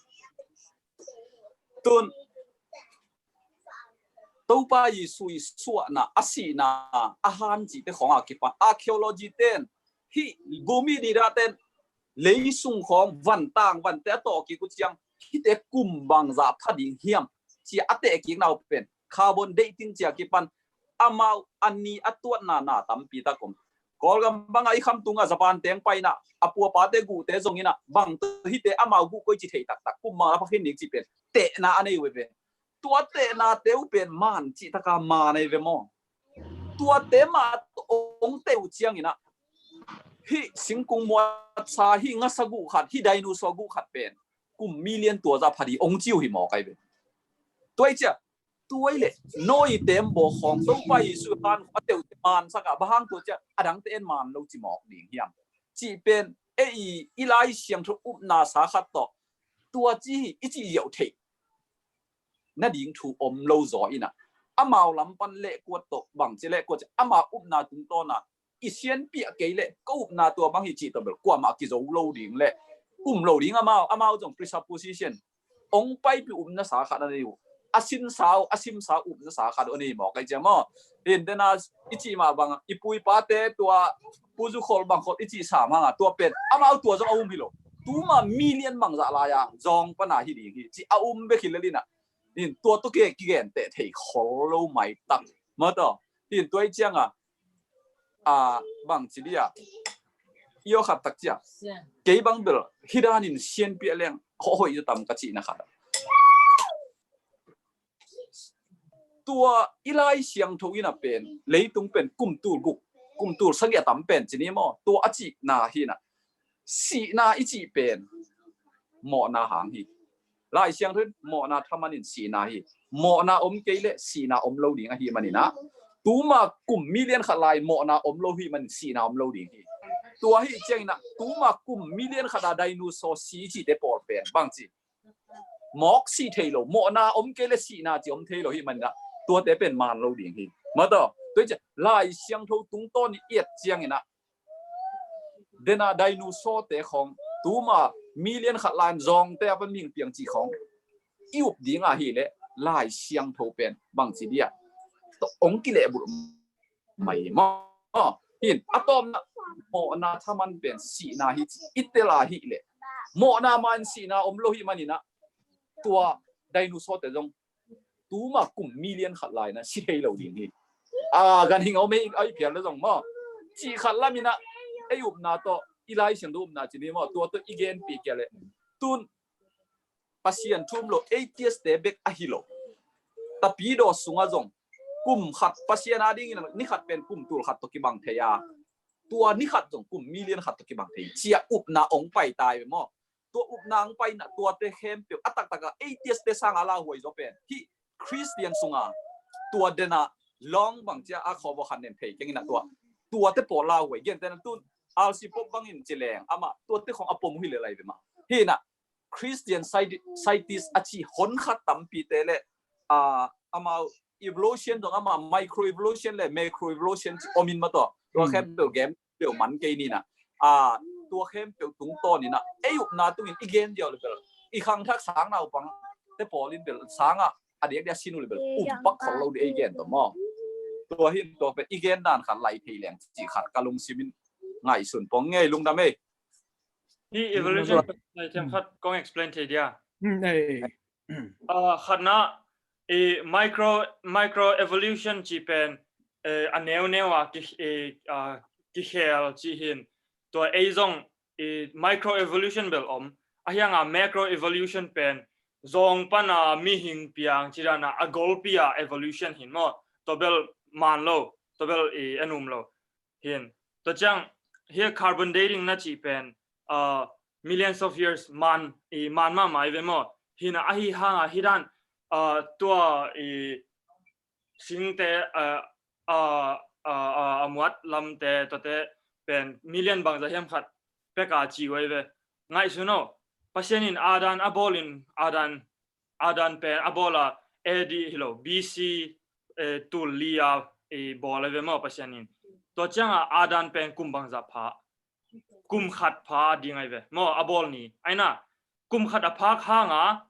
tun Topa Jesu i suahna, a sihna, a han cihte khawng a kipan archaeology ten, hi Bumi Dida ten, leisung khawng vantang vante a tawh kik uh ciang, hihte kum bangzah pha ding hiam ci a teh kikna uh pen carbon dating ci a kipan, amau a ni a tuatna na tampi tak om. Kawlgam banga i khamtunga Japan teng paina a pu a pate guhte zong inah bang hihte amau guh koi ci thei taktak, kum bangzah pha khin ding ci pen tehna a nei uh ve. Tua tehnate uh pen man cih taka man ai ve maw? Tuate mah ong teh uh ciang inah hih singkung muatsa, hih ngasa guh khat, hih dinosaur guh khat pen kum million tuazah pha ding ong ci uh hi maw kai ve. Tua i cia, tua i leh Noah i tembaw khawng Topa Jesu han a teh uh mansak a, bang hang tua cia a dangte en man lo ci mawk ding hiam? Cih pen ei i Lai Siangtho upna sa khat tawh tua ci hi i cih ziau thei nading thu om lo zaw inah, amau lam pan lehkuat tawh bang ci lehkuat ci, amau upna tungtawna i sianpiah kei leh ka upna tua bang hi cih tawh bel kuamah kizo lo ding leh um lo ding, amau, amau zong presupposition, ong paipih upna sa khat a nei uh, a sinsa uh, a simsa upna sa khat uh a nei maw kai cia maw? Hin dena i cih mah bang i pu i pate tua Pu Zu Khol bang khol i cih sa manga tua pen amau tua zong a um hi lo. Tuma million bangzah lai-a zawng pana hi ding hi ci a um bek hi lel inah, hin tua tua ke kigen teh thei khol lo maitak. Mataw, hin tua i cianga, a, bang ci dia, i aw khat tak cia, kei bang bel hi danin sianpiah leng hoih hoih tam ka cihna khat a, tua i Lai Siangtho inah pen leitung pen kum tul guk, kum tul sagih a tam pen ci ni maw? Tua a cihna hi inah, sihna i cih pen mawhna hang hi. Lai Siangtho in mawhna thaman in sihna hi. Mawhna om kei leh sihna om lo ding ahi maninah, tuma kum million khat lai mawhna om lo hi manin sihna om lo ding hi. Tua hi cianginah tuma kum million khat a dinosaur si i cihte pawl pen bang ci, mawk si thei lo, mawhna om kei le sihna ci om thei lo hi maninah, tuate pen man lo ding hi. Mataw, Tua hi ciah Lai Siangtho tungtawn i et ciangin ah, dena dinosaur te khawng, tuma million khat lai-in zawngte a pan mihing piang cih khawng i up ding ahih leh Lai Siangtho pen bangci dia, tua hong kilehbulh mai maw. Hin a tawpna, mawhna thaman pen sihna hi ci i tel ahih leh, mawhna mah in sihna om lo hi manin ah, tua dinosaur te zong tuma kum million khat lai-in ah si thei lo ding hi. A, ganhing a om ei, ei phial le zong maw, cih khat lamin ah ei upna tawh, i Lai Siangtho upna ci ni maw, tua tawh i genpih kei leh, tun Pasian thu um lo atheist te bek ahi lo, tapidaw sungah zong kum khat Pasian adingin ni khat pen kum tul khat tawh kibang thei a, tua ni khat zong kum million khat tawh kibang thei ci-a upna hong pai ta hi ve maw. Tua upna hong paina, tuate khempeuh a taktak a atheist te sanga lauhuai zaw pen hih Christian sunga tua dena long bang cia a khawvaw khat nen thei keng ina tua, tuate pawl lauhuai. Gentehna tun R C Pop bangin ci leng amah tuate khong a pom uh hi lel ahi ve mah. Hi ina Christian sci-, scientist a ci hon khat tampi te le, a, amau evolution dong amah micro evolution le macro evolution ci om in mah tawh. Tua khempeuh game peuh man kei ni na. A, tua khempeuh tungtawn ina ei upna tungin i gen diau le bel, i khangthak sang naupang te pawl in bel sanga a diakdiak sin uh le bel um pak khol lo di ei gen tawh maw. Tua hin tua pen i gen dan khat lai thei leng ci khat ka lungsim in ngaihsun pong ngei. Lungdam ei. Hi evolution lai thiam khat kong explain thei dia. A, khatna, i micro, micro evolution ci pen, eh, a neuneu a ki, eh, a, kikhel ci hin. Tua ei zong i micro evolution bel om. A hianga macro evolution pen zong pana mihing piang ci dana a golpi a evolution hin maw. Tua bel man lo, tua bel i en um lo. Hin tua ciang hi carbon dating na ci pen, a, millions of years man, i man mahmah i ve maw. Hina ahi hanga hi dan, a, tua i singte, a, a, a, a, a muat lamte tuate pen million bangza hiam khat peka ci uh ahi ve. Ngaihsun o, Pasian in Adam a bawlin, Adam, Adam pen a bawla A D hi lo, B C, eh, tul li a, eh, bawl ahi ve maw Pasian in. Tua cianga Adam pen kum bangza pha, kum khat pha ding ahi ve maw a bawl ni. Aina kum khat a phak hanga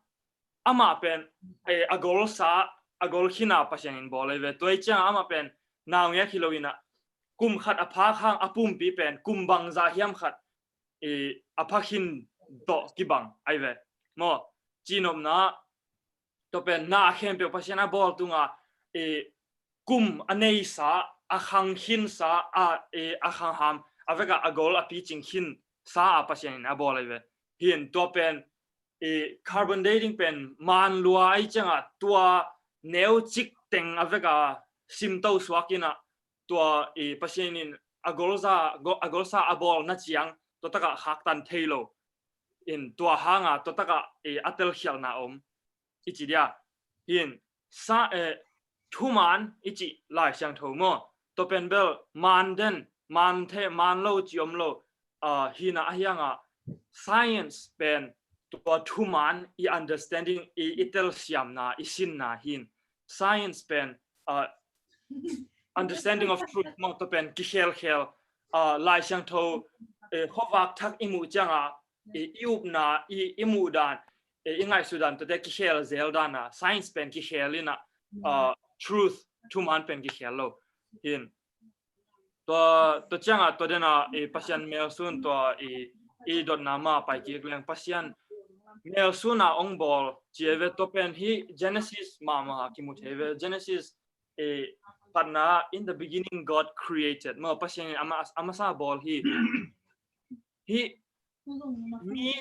amah pen, eh, a golsa, a gol khina Pasian in bawl ahi ve. Tua hi cianga amah pen naungek hi lo ina kum khat a phak hang a pumpi pen kum bangza hiam khat, eh, a phak hin tawh kibang ahi ve maw. Cinopna tua pen na khempeuh Pasian a bawl tunga, eh, kum a neisa, a khang khinsa, a, eh, a khangham, a veka a gol a picing khinsa a Pasian in a bawl ahi ve. Hin tua pen, eh, carbon dating pen man lua ahi cianga tua neu cik teng a veka simto suak ina tua, eh, Pasian in a golsa, go-, a golsa a bawl na ciang tua taka khaktan thei lo. In tua hanga tua taka, eh, a telkhialna om. I ci dia. Hin sa, eh, thuman i ci Lai Siangtho maw. Tua pen bel man den, man the, man lo ci om lo. A, hina a hianga science pen tua thuman i understanding, i, i telsiamna, i sinna hin. Science pen, a, understanding of truth maw, tua pen kikhelkhel, a, Lai Siangtho, eh, khuavak thak i muh cianga, i, i upna, i, i muh dan, i, i ngaihsut dan tuate kikhel zel dana, science pen kikhel ina, a, truth, thuman pen kikhel lo. Hin tua, tua cianga tua dena, i, Pasian melsun tua, i, i dotna ma pai kik leng Pasian melsuna ong bawl ci ahi ve. Tua pen hi Genesis mahmah a kimu thei ve. Genesis, i, patna, in the beginning God created. Maw Pasian in ama, amasa bawl hi. Hi mi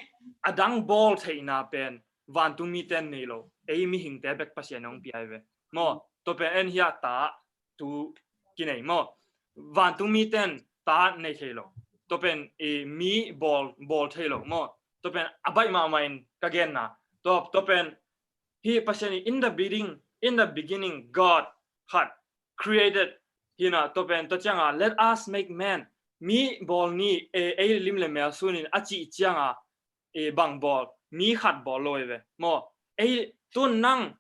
a dang bawl theihna pen vantung miten nei lo. Ei mihingte bek Pasian ong pia ahi ve. Maw tua pen en hi a ta tu kinei maw. Vantung miten ta nei thei lo. Tua pen, i, mi bawl, bawl thei lo maw. Tua pen a baih mahmah in ka genna. Tua, tua pen hi Pasian in, in the beginning, in the beginning God khat created hina. Tua pen tua cianga let us make man, mi bawl ni, e, ei lim le mel sunin a cih cianga, e, bang bawl, mi khat bawl lo ahi ve. Maw ei tun nang,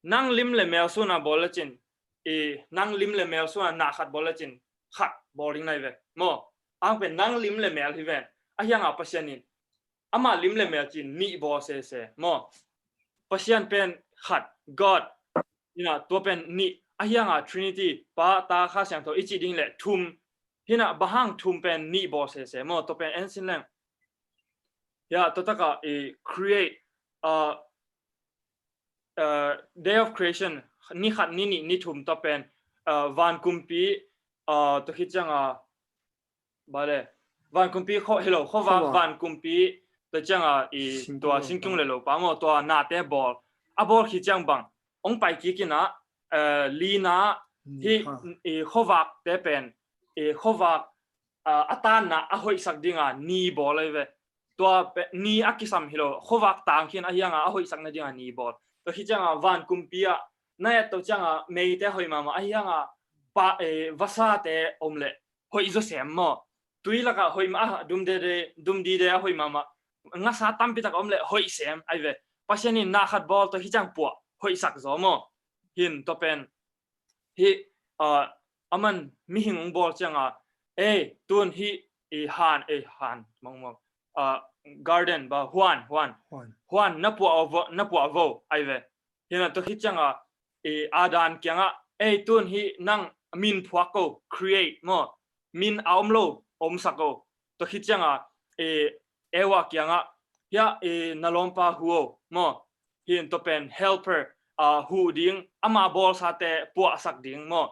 nang lim le mel suna bawl lecin i nang lim le mel sungah na khat bawl lecin khat bawl ding nai ve maw. Ang pen nang lim le mel hi ven. Ahianga Pasian in ama lim le mel cin nih bawl sese maw. Pasian pen khat, God, ina tua pen nih, ahianga Trinity, Pa, Ta, Kha Siangtho i cih ding le thum. Hina bahang thum pen nih bawl sese maw, tua pen en sin leng. Ya, tua taka i create, uh, uh, day of creation, ni khat, ni nih, ni thum tua pen, uh, van kumpi, uh, tua khit cianga, bale, van kumpi kho, hello, khovak, khovak, van kumpi, tua cianga i singkung tua lo singkung pa, le lo pa maw, tua nate bawl. A bawl khit ciang bang ong pai kik ina, uh, lina, ni hi, kha, i khovak te pen, i khovak, uh, a tanna a hoihsak dinga ni bawl ai ve. Tua pe, ni a kisam hi lo, khovak tang khin ahianga a hoihsak nadinga ni bawl. Tua khit cianga van kumpi ah na et to cianga meite hoih mahmah ahianga pa, eh, vasate om le hoih zaw sem maw. Tui lakah hoih mah, ah, dum dede, dum dide a hoih mahmah. Ngasa tampi tak om le hoih sem ai ve. Pasian in na khat bawl, tua khit ciang puah hoihsak zaw maw. Hin tua pen hi, uh, aman mihing ong bawl cianga, ei, tun hi, i han, ei, han, mong mong, uh, garden ba, huan, huan. Huan. Huan, na puah vo, na puah vo, ai ve. Hina tua khit cianga, i Adam kianga, ei, tun hi nang min phuak ko, create maw. Min a om lo, omsak ko. Tua khit cianga, i Eva kianga, hia, i na lawmpa hu o maw. Hin tua pen helper, uh, huh ding, ama bawlsate puahsak ding maw.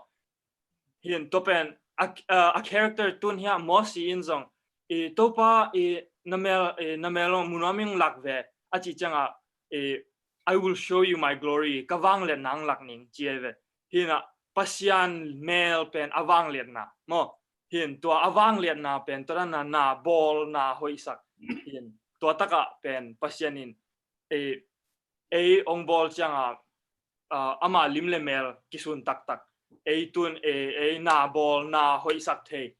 Hin tua pen a, uh, a character tun hia Mosi in zong, i Topa, i na mel, i na mel mu nuam ing lak ve, a cih cianga, i I will show you my glory, ka vangliatna ong lak ning ci ai ve. Hina Pasian mel pen a vangliatna maw. Hin tua a vangliatna pen tua dana na bawl na hoihsak. Hin tua taka pen Pasian in ei, ei ong bawl cianga, uh, ama lim le mel kisun taktak. Ei tun ei, ei na bawl na hoihsak thei.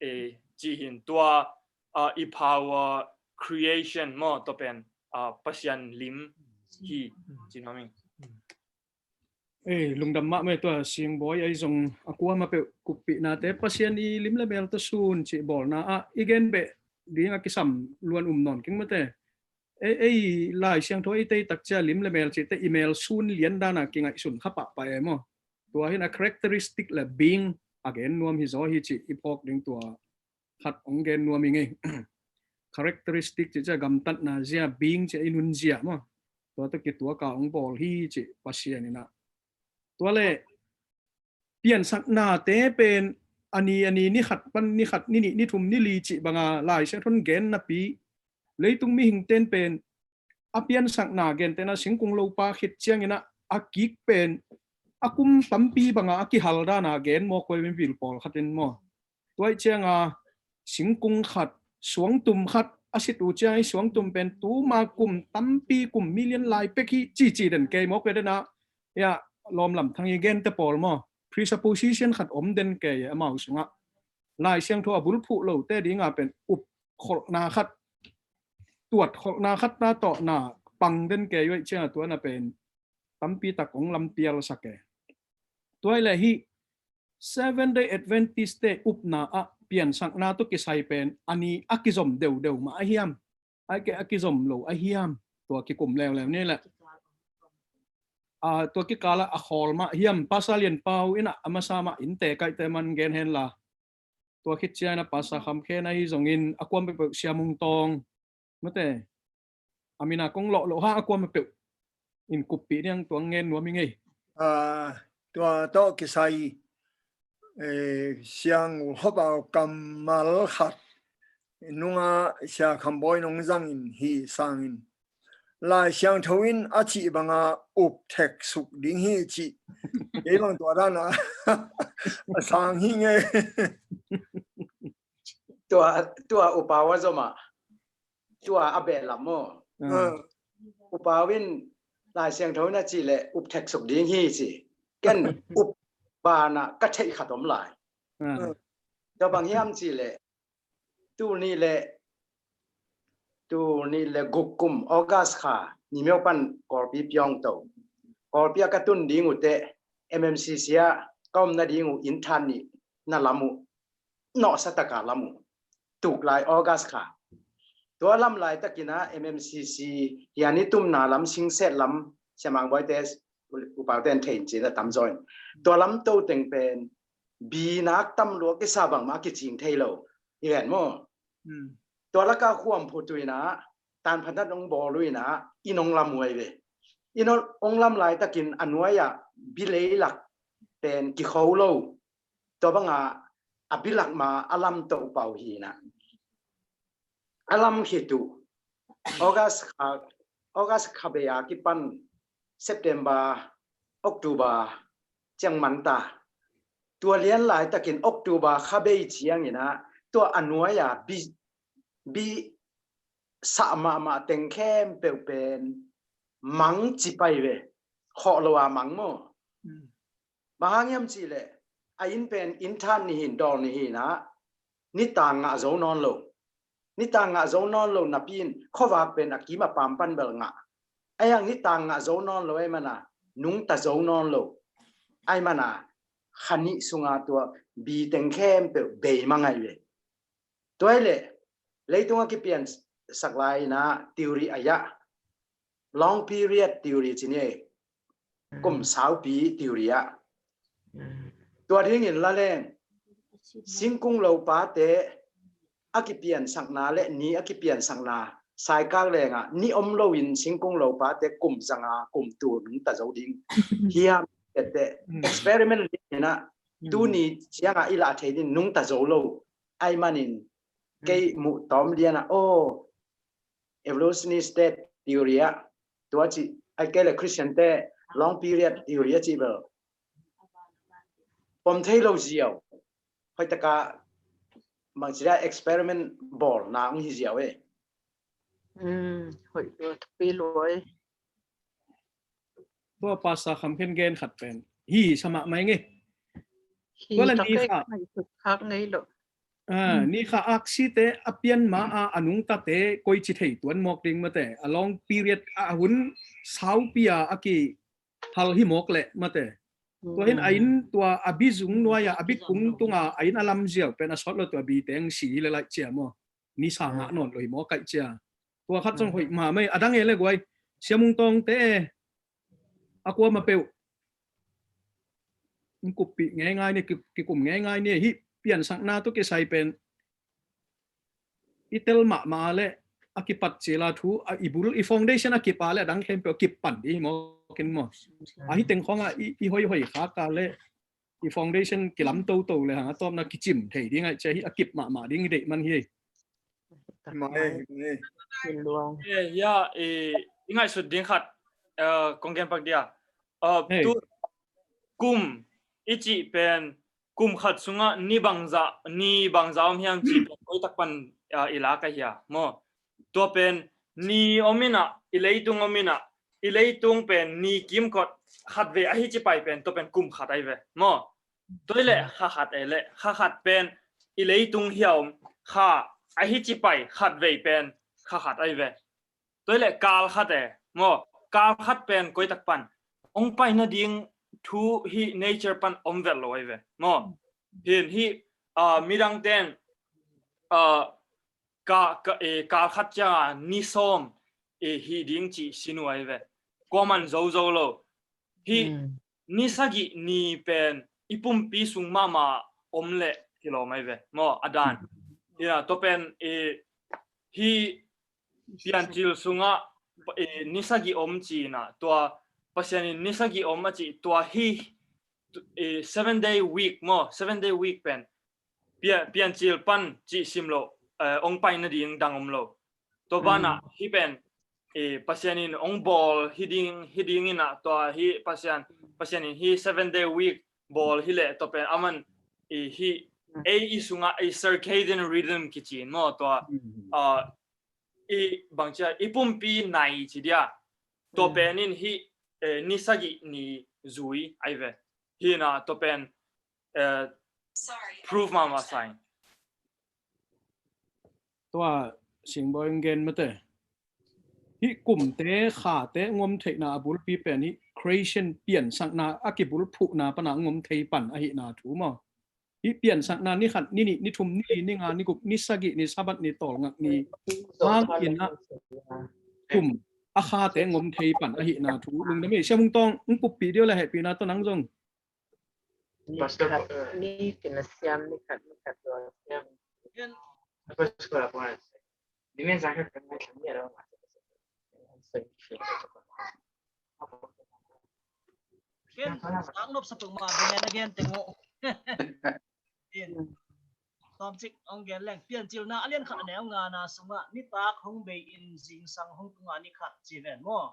Ei, ci hin tua, uh, i power creation maw, tua pen, uh, Pasian lim hi, ci nuam ing. Ei, lungdam mahmah ei, tua singbawi ei zong a kuamah peuh kuppihnate Pasian i lim le mel tawh sun cih bawlna ah i gen beh ding a kisam luan um nawn keng mate. Ei, ei Lai Siangtho ei tei tak cia lim le mel cihte i mel sun lian dana kingaihsun kha pahpah e maw. Tua hin a characteristic le being a gen nuam hi zaw hi cih i phawk ding tua khat ong gen nuam ing ei. Characteristic cih cia gamtatna zia, being cia i nun zia maw. Tua tawh kituaka ong bawl hi cih Pasian ina. Tua le piansaknate pen a ni a ni, ni khat pan ni khat, ni nih, ni thum, ni li cih banga Lai Siangtho in gen napi leitung mihingten pen a piansakna gentehna singkung lopa khit ciangina a kik pen a kum tampi banga a kihal dana gen mawk koi min vil pawlkhat in maw. Tua ih cianga singkung khat, suangtum khat a sit uh ciang i suangtum pen tuma kum tampi, kum million lai pek hi cici den kei mawk ve dena. Ya, lawmlam thang i gente pawl maw, presupposition khat om den kei amau sungah. Lai Siangtho a bulphuh lote dinga pen up kholhna khat, tuat kholhna khat na tawhna pang den kei uh ih cianga tua na pen tampi tak ong lampialsak e. Tua ih le hi Seven Day Adventist te upna ah piansakna tawh kisai pen a ni a kizom deudeu mah a hiam? Ai ke a kizom lo a hiam? Tua kikum leuleu ni le. A, tua kikala a khawl mah hiam? Pastor Lian Pau ina a masa mah innte kaihte man gen henla. Tua khit ciangina Pastor Kham Khen ahi zongin a kuam peuhpeuh Sia Mung Tawng. Mate. A mina kong lawh loh ha a kuam peuh in kuppih niang tua ngen nuam ing ei. Ah, tua tawh kisai, eh, Siang Hopau kammal khat nunga Sia Kham Bawi nong zangin hi sangin Lai Siangtho in a cih banga up thek suk ding hi cih. Kei bang tua dana a sang hi ngei. Tua, tua upau a zomah tua a behlap maw. Ah. Upau in Lai Siangtho in a cih leh up thek suk ding hi ci. Ken up banah ka theih khat om lai. Ah. Tua bang hiam cih leh tul nih le, tul nih le guk kum August kha ni myo pan Kawlpi piawng to. Kawlpi a ka tun ding uh teh M M C C ah ka om nading uh inn than nih na lam uh, nawhsa taka lam uh, tuk lai August kha. Tua lam laitakin ah M M C C, hian i tumna lam, Singset lam, Siamang Boite, Upaute an thei in cin a tam zaw in. Tua lam to teng pen, binak tam lua kisa bangmah a kicing thei lo. I ven maw? Tua laka khuam phutu in ah, tan phanat ong bawl uh in ah, i nong lam uh ai ve. I nong lam laitakin a nuai-ah bi leilak pen kikho lo. Tua banga a bi lak ma a lam to pau hi in ah. A lam khit uh. August kha, August kha bei a kipan September, October ciang man ta. Tua lian laitakin October kha bei ciangin ah, tua a nuai-a bi, bi sah mahmah teng khempeuh pen mang ci pai ve. Khawh lo a mang maw? Bang hang hiam cihleh, a inn pen inn than nih hi in, dawl nih hi in ah, nitang ngah zo nawn lo. Nitang ngah zo nawn lo napi in khuavak pen a kim a pam pan bel ngah. Ahi hang nitang ngah zo nawn lo ahih mana, nungta zo nawn lo ahih mana, kha nih sunga tua bi teng khempeuh bei mang ai ve. Tua hi leh, leitung a kipiansak lai in ah theory a yah, long period theory ci ni ei. Kum saupi theory ah. Tua dingin la leng, singkung lopate a kipiansakna le ni a kipiansakna, Saikak lengah ni om loin singkung lopate kum zanga kum tul nungta zo ding hiam tete, experiment dingin ah, tuni ciangah i lah thei ding nungta zo lo. Ahih manin kei muh tawm lian ah, aw, evolutionist te theory ah, tua ci, ahih kei leh Christian te long period theory a cih bel pom thei lo ziau. Hoih taka, bangci dia, experiment bawlna hong hi ziau e. Hoih lua, thupi lua e. Tua Pastor Kham Khen gen khat pen hi sa mahmah ing e. Tua leh ni kha, ni kha aksite a pian ma a, a nungtate koici thei tuan mawk ding mate, a long period a, a hun saupi a a kihal hi mawk leh mate. Tua hin a inn, tua a bi zung nuai-a, a bi kung tunga a inn a lam ziau pen a sawt lo, tua bi teng si hi leh laih cia maw. Ni sa ngah nawn lo hi maw kaih cia. Tua khat zong hoih mahmah e. A dang e le guai, Sia Mung Tawngte e, a kuamah peuh in kuppih ngeingai ni, ki, kikum ngeingai ni. Hih piansakna tawh kisai pen i tel mahmah leh a kipat cil a thu, a i bul, i foundation a kip a leh a dang khempeuh a kip pan ding hi mawk in maw. A hih teng khawngah i, i hoihhoih khak a leh i foundation kilam toto leh hang a tawpna kicim thei ding ahih ciang hih a kip mahmah ding hi deih man hi. Hi mah e, hi mah e. Hi luang. Eh, ya, eh, i ngaihsut ding khat, eh, kong gen pak dia. Eh, tu kum i cih pen kum khat sungah ni bangzah, ni bangzah om hiam cih pen koi tak pan, eh, i lak ahi a maw. Tua pen ni om in ah, i leitung om in ah, i leitung pen ni kimkot khatvei ahi ci pai pen tua pen kum khat ahi ve maw. Tua hi leh kha khat e le, kha khat pen i leitung hiam kha ahi ci pai khatvei pen kha khat ahi ve. Tua hi leh kal khat e maw, kal khat pen koi tak pan ong pai nading thu hih nature pan om vet lo ahi ve maw. Hin hih, ah, midang ten, ah, ka, ka, eh, kal khat cianga ni sawm, eh, hih ding cih sin uh ahi ve. Kuaman zo zo lo. Hih ni sagih ni pen i pumpi sung mahmah om leh kilawm ahi ve maw, a dan. Hih a, tua pen, eh, hih Piancil sungah, eh, ni sagih om ci-in ah, tua Pasian in ni sagih om a cih, tua hih, eh, seven day week maw, seven day week pen Pia-, Piancil pan cih sim loh, eh, ong pai nading dang om lo. Tua banah hih pen, eh, Pasian in ong bawl hi ding, hi ding in ah, tua hih Pasian, Pasian in hih seven day week bawl hi leh tua pen aman, eh, hih ei i sungah, eh, circadian rhythm kici in maw, tua, ah, i bangcia i pumpi nai ci dia. Tua pen in hih, eh, ni sagih ni zui ahi ve. Hih in ah tua pen, eh, proof mahmah sa ing. Tua Singbawi ong gen mate. Hih kumte, khate ngom theihna a bulpi pen hih creation, piansakna a kibulphuhna pana ngom thei pan ahihna thu maw. Hih piansakna ni khat, ni nih, ni thum, ni li, ni nga, ni guk, ni sagih, ni Sabbath, ni tawlngak, ni hang in ah kum a khate ngom thei pan ahihna thu lungdam ei. Sia Mung Tawng, hong puppi dih aw le, hehpihna tawh nang zong. Ni khat, ni kina siam, ni khat, ni khat tua siam. Ken sang nop sa peuhmah ding en a gen teng uh. In, tawmcik hong gen leng, Piancilna a lian khat a neu ngana sungah nitak hong bei in zingsang hong tunga ni khat ci ven maw.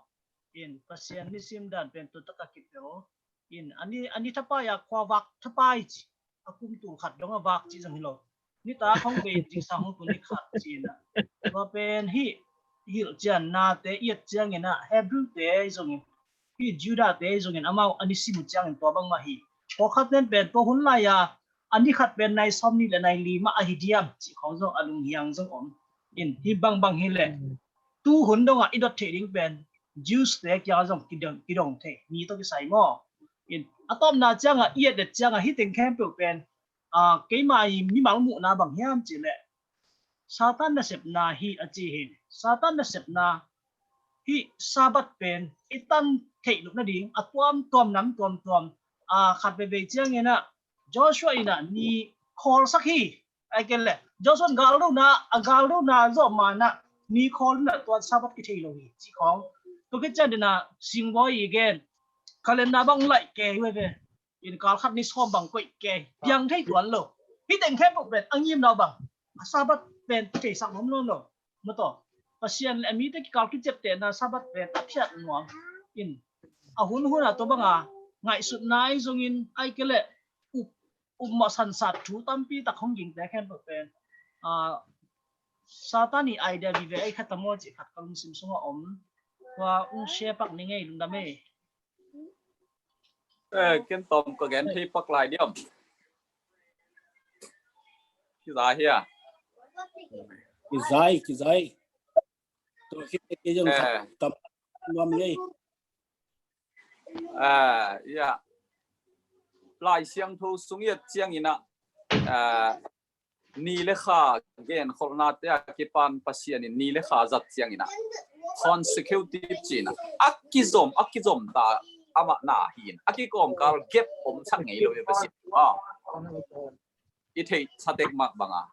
In, Pasian nisim dan pen tutak a kipel. In, a ni, a ni thapai a khuavak thapai ci, a kum tul khat dong a vak ci zong hi lo. Nitak hong bei in zingsang hong tung ni khat ci in ah. Tua pen hih hilhcian nate i et ciangin ah, Hebrew te zongin, hih Judah te zongin amau a nisim uh ciangin tua bangmah hi. Pawlkhat nen pen tua hun lai-a a ni khat pen nai sawm nih le nai li mah ahi diam cih khawng zong a lunghiang zong om. In, hih bangbang hi leh tu hun dongah i dot theih ding pen Jews te kiangah zong kidong, kidong thei ni tawh kisai maw. In, a tawpna ciangah i et et ciangah hih teng khempeuh pen, aa, keima i mimal muhna bang hiam cih leh Satan nasepna hi a ci hi. Satan nasepna hih Sabbath pen i tan theih loh nading a tuamtuam nam tuamtuam, aa, khat veivei ciangin ah Joshua in ah ni khawlsak hi. Ai ken le Joshua in galdona, a galdona zawh man ah ni khawl in ah tua Sabbath kithei lo hi ci khawng. Tua khit ciang in ah Singbawi i gen, calendar bang laih kei uh ve. In, kal khat ni sawm bang koih kei, piang thei tuan lo. Hih teng khempeuh pen a ngimna uh bang, a Sabbath pen kitheisak nuam lo lo. Mataw, Pasian le a mite kikal kiciaptehna Sabbath pen a phiat nuam. In, a hun hun a tua banga ngaihsutna ahi zongin, ai ke le up, upmawh sansat thu tampi tak hong gingte khempeuh pen, aa, Satan i idea vive ahi khat a maw cih khat ka lungsim sungah om. Tua hong share pak ni ngei, lungdam ei. Eh, ken tawm ka gen thei pak lai diam. Kizai hia? Kizai, kizai. Tua khit teh kei zong khat kam nuam ngei. Ah, ya. Lai Siangtho sung i et ciangin ah, ah, ni le kha genkholhnate a kipan Pasian in ni le kha zat ciangin ah, consecutive ci-in ah, a kizom, a kizom ta amah na hi in, a kikawmkal gap om sak ngei lo i Pasian. Ah. I theih sa tek mak banga.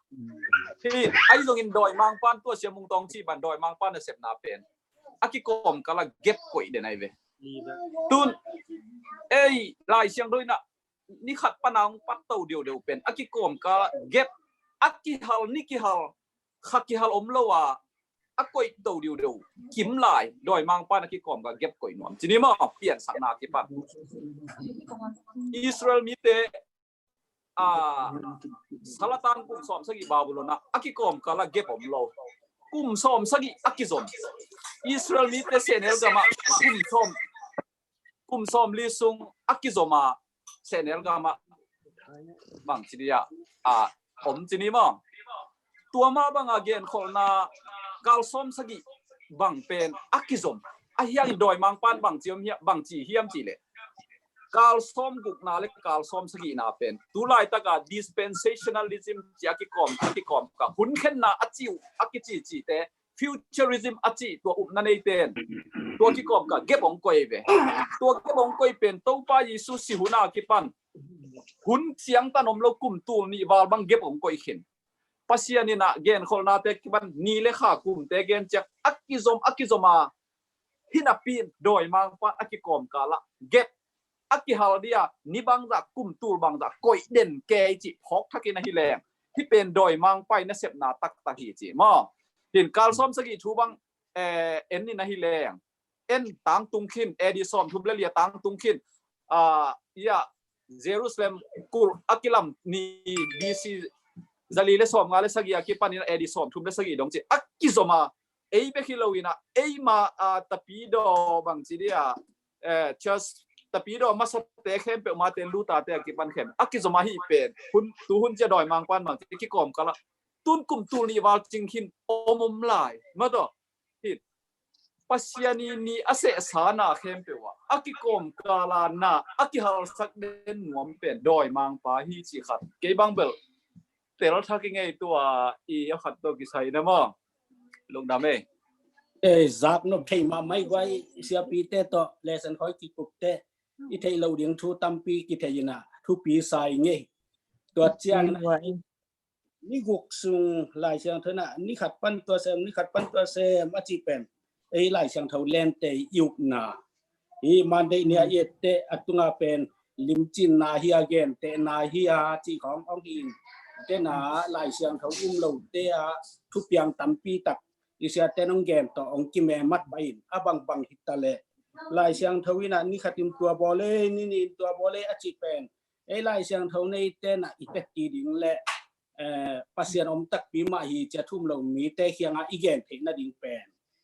Hi, ahi zongin dawimangpa'n tua Sia Mung Tawng cih bang dawimangpa'n a sepna pen a kikawmkal a gap koih den ahi ve. Tun, ei, Lai Siangtho in ah ni khat pan a hong pat to diudeu pen a kikawmkal a gap, a kihal, ni kihal, kha kihal om lo a, a koih to diudeu kim lai, dawimangpa'n a kikawmkal a gap koih nuam. Ci ni maw, piansakna kipan. Israel mite, ah, Salatan kum sawm sagih Babylon ah a kikawmkal a gap om lo. Kum sawm sagih a kizom. Israel mite sehnel gam ah kum sawm, kum sawm li sung a kizom a sehnel gam ah bang ci dia, ah, om ci ni maw. Tua mah banga genkholhna kal sawm sagih bang pen a kizom. Ahi hangin dawimangpa'n bang ci om hia, bang ci hiam cih leh, kal sawm gukna le kal sawm sagihna pen tu laitaka dispensationalism ci a kikawm, a kikawmkal, hun khenna a ci uh, a kici cihte, futurism a cih tua upna neite'n tua kikawmkal gap hong koih ve. Tua gap hong koih pen Topa Jesu si hun a kipan hun ciangtan om lo kum tul nih val bang gap hong koih khin. Pasian in ah genkholhnate kipan ni le kha kumte gen ciang a kizom, a kizom a, hi napi in dawimangpa'n a kikawmkal ah gap a kihal dia ni bangzah, kum tul bangzah koih den kei cih phawk thak in ahi leng, hih pen dawimangpa i nasepna taktak hi ci maw. Hi in kal sawm sagih thu bang, eh, en in ahi leng, en tangtung khin, A D sawm thum le li a tangtung khin, ah, ya, Jerusalem kulh a kilam ni, B C zali le sawmnga le sagih a kipan in A D sawm thum le sagih dong ci a kizom a, ei bek hi lo in ah, eima, ah, tapidaw bang ci dia, eh, church tapidaw masate khempeuh, Martin Luther te a kipan khempeuh a kizom a, hih pen hun, tu hun ci a dawimangpa'n bang ci kikawmkal ah tun kum tul nih val cing khin om om lai. Mataw, hi Pasian i ni a sehsa na khempeuh ah a kikawm kala na a kihalsak den nuam pen dawimangpa hi cih khat kei bang bel tel thak i ngei tua i a khat tawh kisai na maw? Lungdam ei. Ei, zak nop thei mahmah i guai siapite tawh lesen khoi kikupte i theih loh ding thu tampi kithei ina thupi sa i ngei. Tua ciang ni guk sung Lai Siangtho na ni khat pan tua sem, ni khat pan tua sem a cih pen ei Lai Siangtho lente i ukna hi. Mandei nia i ette a tunga pen limcinna hi a, gentehna hi a cih khawng hong hi in, tena Lai Siangtho um lote a thupiang tampi tak i siaten hong gen tawh hong kimemat pah in, a bangbang hi ta leh Lai Siangtho ina ni khat in tua bawl ei, ni nih in tua bawl ei a cih pen ei Lai Siangtho neite na i tetti ding le eh, Pasian om takpi mah hi cia thum lo mite kiangah i gen theih nading pen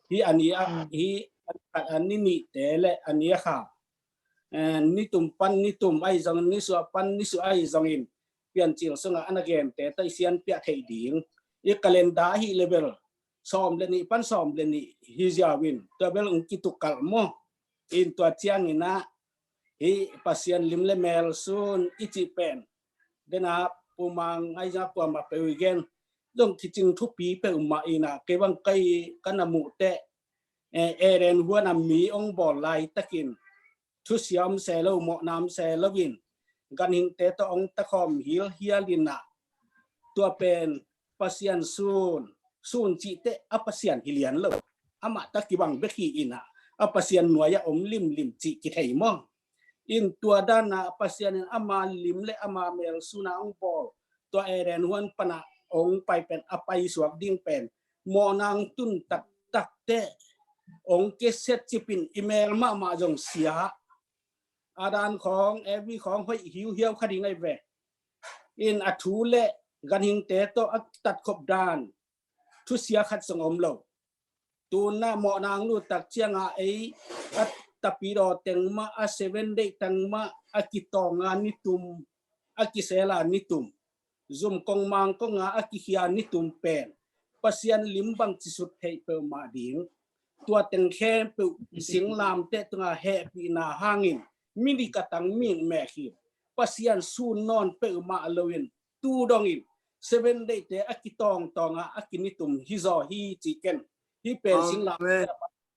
hi a ni a, hi a ni nihte le a ni a kha, eh, nitum pan nitum ahi zongin, nisuah pan nisuah ahi zongin Piancil sungah a na gente tawh i sianpiah theih ding. I kalenda ahi level sawm le nih pan sawm le nih hi ziau in tua bel ong kituk kalh maw? In tua ciangin ah hi Pasian lim le mel sun i cih pen dena pumang ahi zong kuamah peuh i gen zong kicing thupi peuhmah in ah kei bang kai ka na muh teh, eh, Eden huan a mi ong bawl laitakin thusia om se lo, mawhna om se loin ganhingte tawh ong takhawm hilhial in ah tua pen Pasian sun, sun cih teh a Pasian hi lian lo, amah tawh kibang bek hi in ah a Pasian nuai-ah om limlim cih kithei maw? In tua dan ah Pasian in ama lim le ama mel sun a ong bawl tua Eden huan pan ah ong pai pen a paisuak ding pen mawhna ong tun taktak teh ong kiset cipin i mel mahmah zong sia, Adam khawng Evi khawng hoih hiuhiau kha ding ahi ve. In a thu le ganhingte tawh a tatkhop dan thusia khat zong om lo. Tuna mawhna ong lut tak ciangah ei a tapidaw teng mah, a Seven Day teng mah a kitonga nitum, a kisela nitum, zum kongmang konga a kikhia nitum pen Pasian lim bangci sut theih peuhmah ding. Tua teng khempeuh singlamteh tunga hehpihna hangin midik a tang mingmek hi. Pasian sun nawn peuhmah loin tu dongin Seven Day te a kitawngtawnga a kinitum hi zaw hi ci ken. Hi pen singlamteh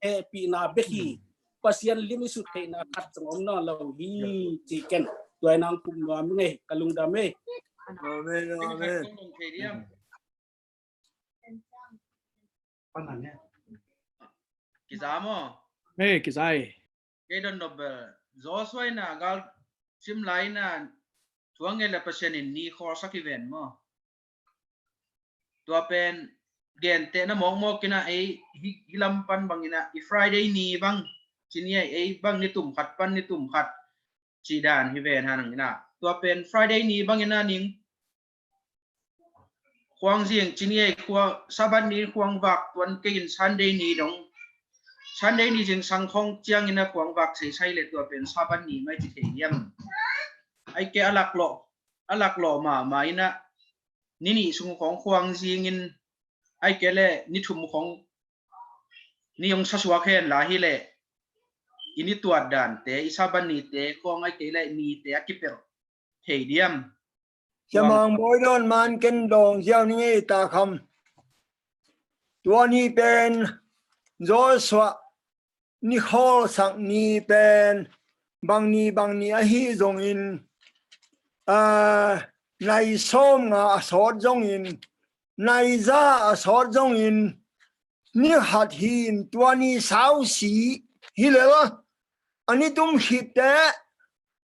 hehpihna bek hi. Pasian lim i sut theihna khat zong om nawn lo hi ci ken. Tua i nang kum nuam ngei, ka lungdam ei. Amen, amen. Kiza maw? Hei, kiza ei. Kei don nop bel Joshua ina gal sim lai ina thuang ngei le Pasian in ni khawlsak hi ven maw? Tua pen gentehna mawkmawk ina ei hi, hi lam pan bang ina i Friday ni bang ci ni ei, ei bang nitum khat pan nitum khat ci dan hi ven hanang ina. Tua pen Friday ni bang ina ning khuang zing ci ni ei, khua Sabbath ni khuang vak tuan kei in Sunday ni dong, Sunday ni zingsang khawng ciang ina khuang vak seisai le tua pen Sabbath ni mai ci thei diam? Ai ke a laklawh, a laklawh mahmah ina ni nih sung khawng khuang zingin ai ke le ni thum khawng ni ong sasuak hen la hi le i ni tuat dante, i Sabbath nite khawng ai ke le nite a kipelh thei diam? Siamang Bawi Dawn man ken dawng ziau ni ngei ta kham. Tua ni pen Joshua ni khawlsak ni pen bang ni bang ni ahi zongin, a, nai sawm nga a sawt zongin, nai za a sawt zongin, ni khat hi in tua ni sausi hi lel a, a ni tum khit teh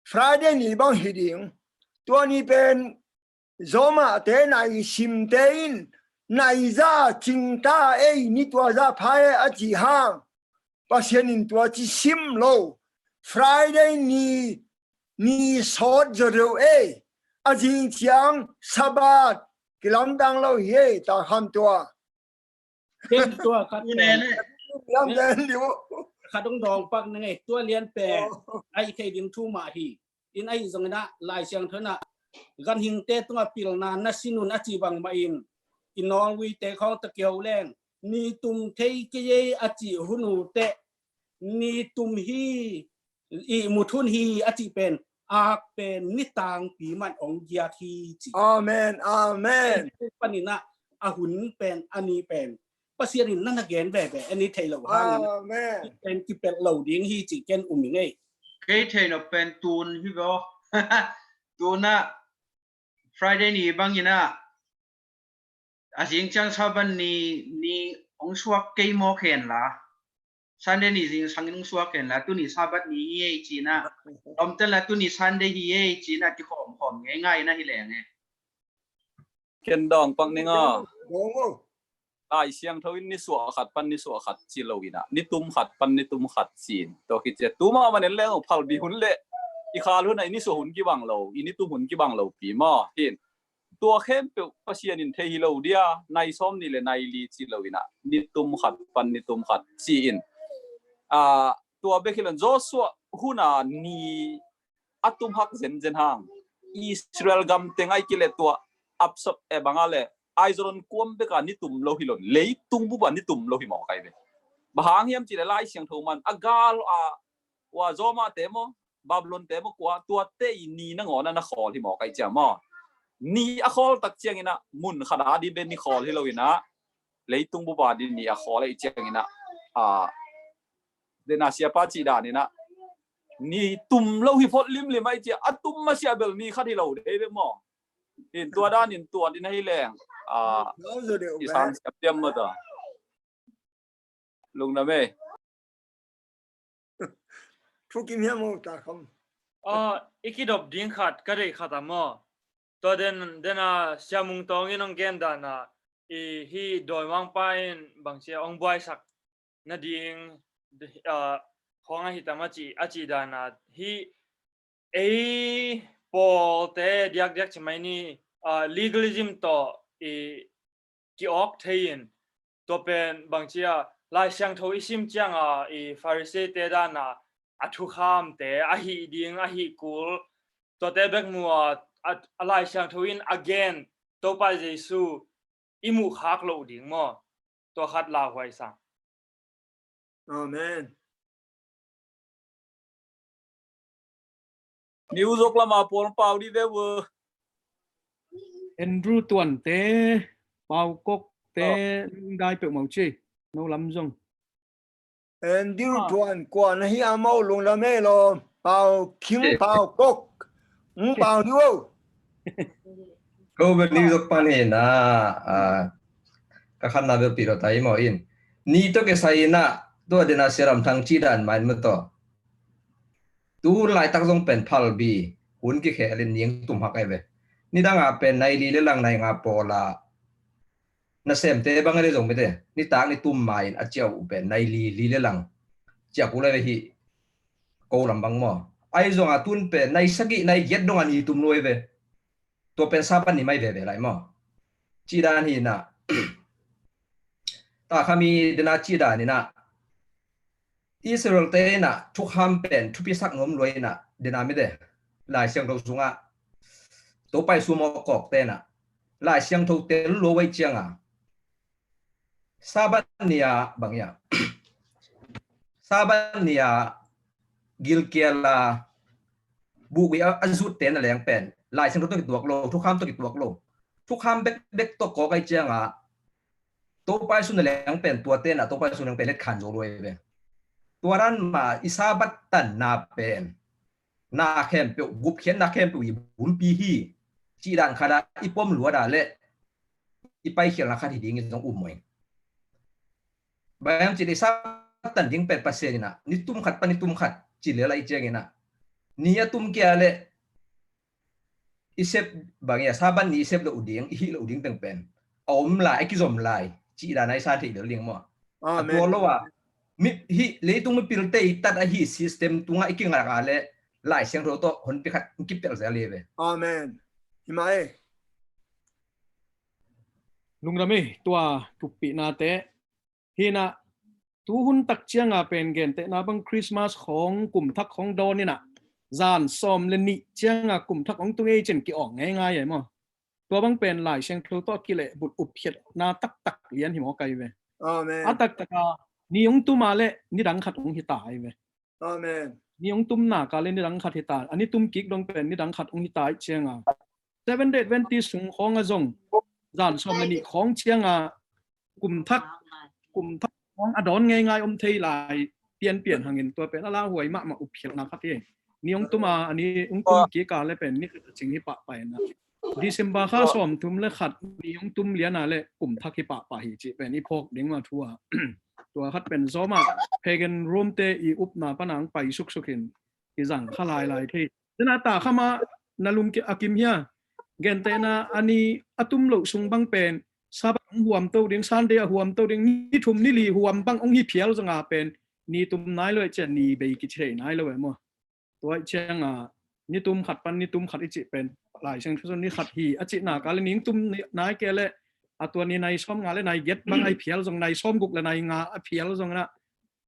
Friday ni bang hi ding. Tua ni pen Zawmahte nai simte in nai za cingta ei, ni tua za pha e a ci hang Pasian in tua ci sim lo. Friday ni, ni sawt zaw deuh ei, a zing ciang Sabbath kilamdang lo hi ei, ta kham tua. Ken tua khat pen khat dong dawng pak na ngei, tua lian pen ai thei ding thu mah hi. In ai zong ina Lai Siangtho na ganhingte tunga pilna na sinun a ci bang mah in i Norway te khawng ta kiho leng ni tum thei kei ei a ci hun uh teh ni tum hi I muthun hi a cih pen, ak pen ni tangpi man ong giat hi ci. Amen, amen. Panin ah a hun pen, a ni pen Pasian in na na gen veve, a ni thei lo hang. Amen. Pen kipelh lo ding hi ci ken um ing ei. Kei thei lo pen tun hi bo. Tun ah Friday ni bangin ah a zing ciang Sabbath ni, ni ong suak kei maw khen la. Sunday ni zingsangin ong suak khen la, tuni Sabbath ni hi ei ci-in ah. Lawmte la tuni Sunday hi ei ci-in ah kikhawmkhawm ngeingai na hi leng e. Ken dawng pak ning aw. Dawng aw. Lai Siangtho in ni suah khat pan ni suah khat ci lo in ah, ni tum khat pan ni tum khat ci-in. Tua khit ciang tuma man en leng aw, phalbi hun le i khal hun ah i ni suah hun kibang lo, i ni tum hun kibang lo pi maw. Hin tua khempeuh Pasian in thei hi lo dia, nai sawm ni le nai li ci lo in ah, ni tum khat pan ni tum khat ci-in. Ah, tua bek hi lo in Joshua hun ah ni a tum hak zenzen hang. Israel gam teng ai kile tua apsap e bang a le Aizawl kuam bek a ni tum lo hi lo in, leitung bup a ni tum lo hi maw kai ve. Bang hang hiam ci le Lai Siangtho man a gal a, ua Roma te maw, Babylon te maw, kua tuate i ni nangawn a na khawl hi maw kai ciang maw. Ni a khawl tak ciangin ah mun khat a di ben ni khawl hi lo in ah, leitung bup a di ni a khawl ei ciangin ah, a, dena siapa cih dan in ah, ni tum lo hi phot limlim ai ciang, a tum masiah bel ni khat hi lo dei bek maw. Hin tua dan in tua din ahi leng, a, i sang siap diam maw ta. Lungdam e. Thu kim hiam maw ta kham. Ah, i kidop ding khat ka deih khat a maw. Tua den, dena Sia Mung Tawng in ong gen dan a, i hi dawimangpa in bangci a ong buaisak nading, ah, khawng ahi tam a ci, a ci dan a, hi ei pawlte diakdiak ci mai ni, ah, legalism tawh i ki-awk thei in, tua pen bangci a Lai Siangtho i sim ciang a i Pharisee te dan a, a thukhamte, a hih ding, a hih kul, tuate bek mu a, a, a Lai Siangtho in a gen Topa Jesu i muh khak loh ding maw. Tua khat lauhuai sang. Amen. New York lama pawl pau di ve ua. Andrew Tuan te, Pau Kok te, oh, dai peuh mau ci. No lam zong. Andrew, ah, Tuan kua na hi a mau lungdam e lo. Pau King, eh, Pau Kok. Ng pau ni wo. Ko bel New York pan hi na, ah, ka khan na bel pi lo tai mo in. Ni to ke sai na, to de na seram thang ci dan main mo to. Tu laitak zong pen phalbi, hun kikhel in ning tum hak ai ve. Nidang a pen nai li le lang nai nga pawl a nasemte bang a le zong mite, nitak ni tum ma in a ciau uh pen nai li, li le lang ciak uh le ve hi. Ko lam bang maw. Ai zong a tun pen nai sagih nai giat dong a ni tum lo ai ve. Tua pen Sabbath ni mai veve lai maw. Ci dan hi na. Ta khami dena ci dan hi na. Israel te in a thukham pen thupisak nuam lua in a dena mite. Lai Siangtho sungah Topa Jesu mawh kawk te in a Lai Siangtho tel lua vai ciang a Sabbath ni a bang ia. Sabbath ni a gilkial a bukui a, a zut te na leng pen Lai Siangtho tawh kituak lo, thukham tawh kituak lo. Thukham bekbek tawh kawk ai ciang a Topa Jesu na leng pen tua te na Topa Jesu na leng pen let khan zo lo ai ve. Tua dan ma i Sabbath tanna pen na khempeuh, gupkhiatna khempeuh i bulpi hi. Cih dan khat a i pom luat a le i paikhialna khat hi ding i zong um mai. Bang hiam cih le i Sabbath tan ding pen Pasian in a ni tum khat pan ni tum khat ci le lai ciang in a ni a tum kia le i sep bang ia Sabbath ni i sep lo ding, i hih lo ding pengpen a om lai, a kizom lai cih dan a i san theih bel ding maw. Amen. A tua lo a mi hih leitung mipilte i tat ahi system tungah i kingak a le Lai Siangtho tawh honpi khat kipelh zel hi ve. Amen. Hi mah e. Lungdam e, tua thupihnate. Hi na, tu hun tak ciang a pen gentehna bang Christmas khawng kum thak khawng dawn in a zan sawm le nih ciang a kum thak hong tung ei cin ki-awng ngeingai e maw. Tua bang pen Lai Siangtho tawh kilehbulh upkhiatna taktak lian hi maw kai ve. Amen. A taktak a ni hong tum a le nidang khat hong hi ta ai ve. Amen. Ni hong tumna kal in nidang khat hi ta, a ni tum kik dong pen nidang khat hong hi ta ih cianga, Seventh Day Adventist sung khawng a zong zan sawm le nih khawng cianga kum thak, kum thak khawng a dawn ngeingai om thei lai pianpian hangin tua pen a lauhuai mahmah upkhialhna khat hi. Ni hong tuma a ni hong tum kika le pen ni khat a cing hi pahpah ina, December kha sawm thum le khat ni hong tum liana le kum thak hi pahpah hi cih pen i phawk ding mah thu a. Tua khat pen zawma pagan Rome te i upna pana hong pai suksukin i zang kha lailai thei. Tena ta khama na lum a kim hia? Gentehna a ni a tum loh sung bang pen Sabbath hong huamto ding, Sunday a huamto ding, ni thum ni li huam bang hong hi phial zonga pen ni tum nai lo e cia, ni bei kici thei nai lo e maw? Tua ih cianga ni tum khat pan ni tum khat i cih pen Lai Siangtho zong ni khat hi a cihna kal in ni hong tum nai kei le a tua ni nai sawm nga le nai giat bang a hi phial zong, nai sawm guk le nai nga a phial zong na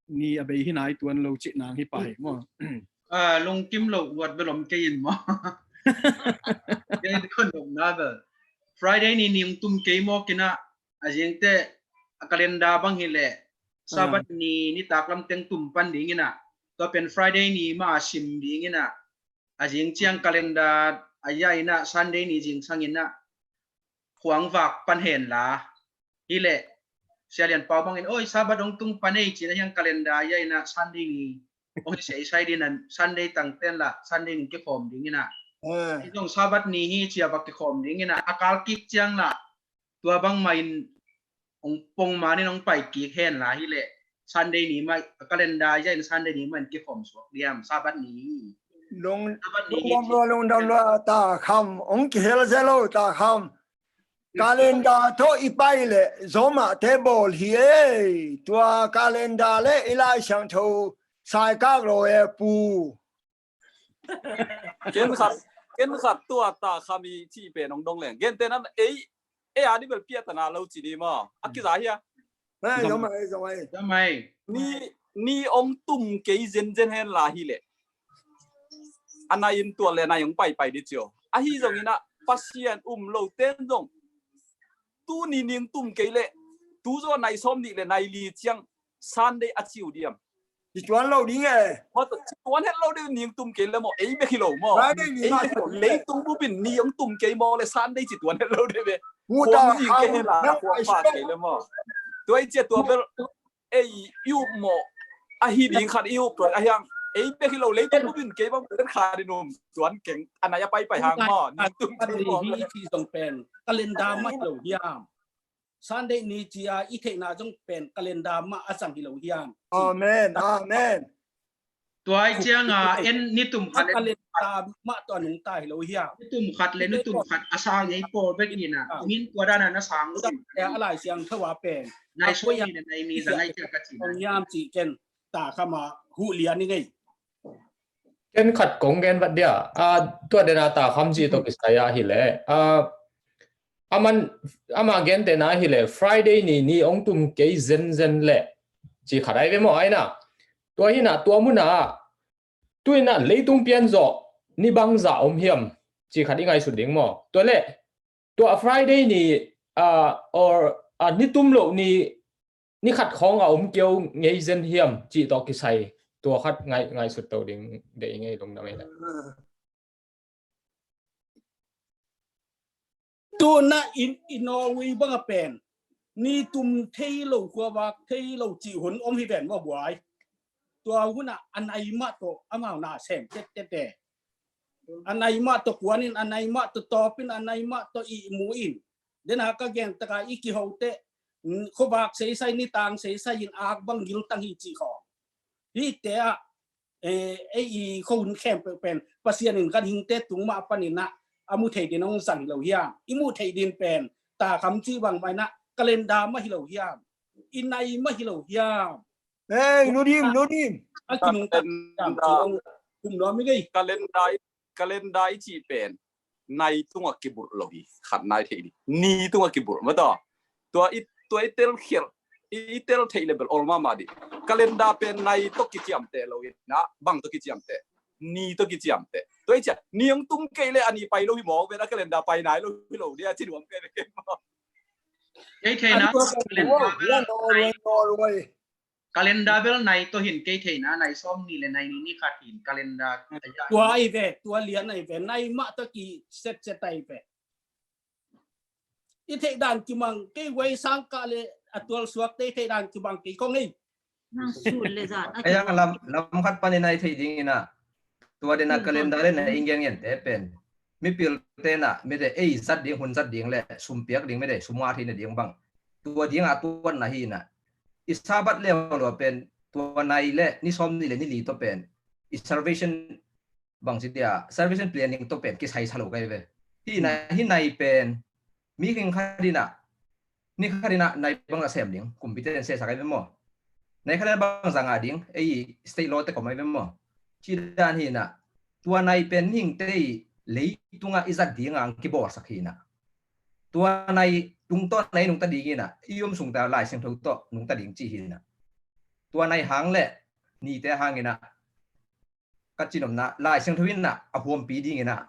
ni a bei hi nai tuan lo cih nang hi pah hi maw? Ah, lungkim lo uat bel om kei in maw? Kei khon om na bel Friday ni ni hong tum kei maw kina, a zingte a calendar bang hi leh Sabbath ni nitak lam teng tum pan ding ina, tua pen Friday ni mah a sim ding ina, a zing ciang calendar a ya ina Sunday ni zingsang ina khuang vak pan hen la. Hi leh Sia Lian Pau bangin, oi, Sabbath hong tung pan ei cina hiang calendar a ya ina Sunday ni hong hi seisai ding ina, Sunday tangten la Sunday ni kikhawm ding ina. Hi zong Sabbath ni hi cia va kikhawm ding ina, a kal kik ciang la tua bangmah in hong pongman in hong pai kik hen la hi leh Sunday ni mah, calendar ya in Sunday ni mah in kikhawm suak diam, Sabbath ni. Lung Sabbath ni hi lungdam lua, lungdam lua, ta kham hong kihel ze lo, ta kham. Calendar tawh i pai le zawmah te bawl hi ei. Tua calendar le i Lai Siangtho saikak lo e pu. Ken khat, ken khat tua ta kham i cih pen hong dong leng. Gentehna ei, ei a ni bel piatana lo ci ni maw? A kiza hia? Ni, ni hong tum kei zenzen hen la hi leh a nai in tual le nai hong paipai di cio. Ahi zongin ah Pasian um lo ten zong tu ni ni hong tum kei leh tu zaw nai sawm nih le nai li ciang Sunday a ciu diam. Ci tuan lo ding e. Maw, ci tuan het lo ding, ni hong tum kei le maw, ei bek hi lo maw. Ei bek hi lo, leitung bupin ni hong tum kei maw le Sunday ci tuan het lo ding e. Khuang ni kei hen la, khuang pa kei le maw. Tua i cia tua bel ei i up maw, ahi ding khat i up tua a hiang. Ei bek hi lo, leitung bupin kei bang bel kha ding um tuan keng, a nai a paipai hang maw, ni hong tum kei maw. Hi ci zong pen calendar mah lo hiam. Sunday ni cia i theihna zong pen calendar mah a zang hi lo hiam? Amen, amen. Tua i cianga en ni tum khat le calendar mah tua nungta hi lo hiam? Ni tum khat le ni tum khat a sang ei pawl bek ina. Min tua dana na sang lo. A Lai Siangtho a pen nai sawm ni le nai ni zang ai cia ka ci na. Hiam ci ken ta khama huh lian i ngei. Ken khat kong gen vat dia, a, tua dena ta kham ci tawh kisai a hi le, a, aman, ama gen dena hi le, Friday ni, ni hong tum kei zenzen le, ci khat ai ve maw ai na. Tua hi na, tua muna, tu ina leitung pian zawh, ni bangza om hiam, ci khat i ngaisut ding maw. Tua le, tua Friday ni, a, or, a, ni tum lo ni, ni khat khawng a om keu ngei zen hiam cih tawh kisai tua khat ngai, ngaisut to ding dei ngei lungdam ei le. Tuna in i Norway banga pen ni tum thei lo, khuavak thei lo cih hun om hi ven maw buai. Tua huna a nai mah tawh amau na sem tettet e. A nai mah tawh kuanin, a nai mah tawh tawpin, a nai mah tawh ihmu in. Dena ka gen taka i kihote, mm, khuavak seisai, nitang seisai in ak bang giltang hi cih khawng. Hihte ah, eh, ei i khohun khempeuh pen Pasian in kan hingte tung mah panin ah a mu thei din hong zang hi lo hiam? I mu thei din pen ta kham cih bang mah in ah calendar mah hi lo hiam? I nai mah hi lo hiam? Ei, Nudim, Nudim. A kinungta kum nuam i ngei. Calendar, calendar i cih pen nai tungah kibulh lo hi, khat nai thei ding. Ni tungah kibulh mah tawh. Tua i, tua i tel khial, i, i tel theih le bel ol mahmah ding. Calendar pen nai tawh kiciamteh lo in ah, bang tawh kiciamteh? Ni tawh kiciamteh. Tua i cia ni hong tum kei le a ni pai lo hi mawk ve, a calendar pai nai lo hi lo dia ci nuam kei ve kei maw. Kei theihna calendar Calendar bel nai tawh hin kei theihna, nai sawm nih le nai nih ni khat hin calendar. Tua ai ve, tua lian ai ve, nai mah tawh ki set set ai ve. I theih dan kimang kei, huai sang kah le a tual suak te i theih dan kimang kei kong ei. Nang sut le zan a ai ang lam, lam khat panin a i theih ding ina. Tua dena calendar le na ing gen gen te pen mipil tena mede ei zat ding, hun zat ding le sum piak ding mede sum nga theina ding bang. Tua dinga tuanna hi ina. I Sabbath le lo pen tua nai le ni sawm nih le ni li to pen i salvation bang ci dia, salvation planning to pen kisai sa lo kai ve. Hi na, hi nai pen mi hing khat ina, ni khat ina nai bang a sem ding, kumpi ten se sa kai ve maw. Nai khat ina bang zanga ding, ei state law te kom ai ve maw. Ci dan hi na, tua nai pen hing te i leitunga i zat dinga ang kibawlsak hi na. Tua nai tungtawn nai nungta ding ina, i um sungta Lai Siangtho tawh nungta ding ci hi na. Tua nai hang le nite hang ina ka cinomna Lai Siangtho in a huampi ding ina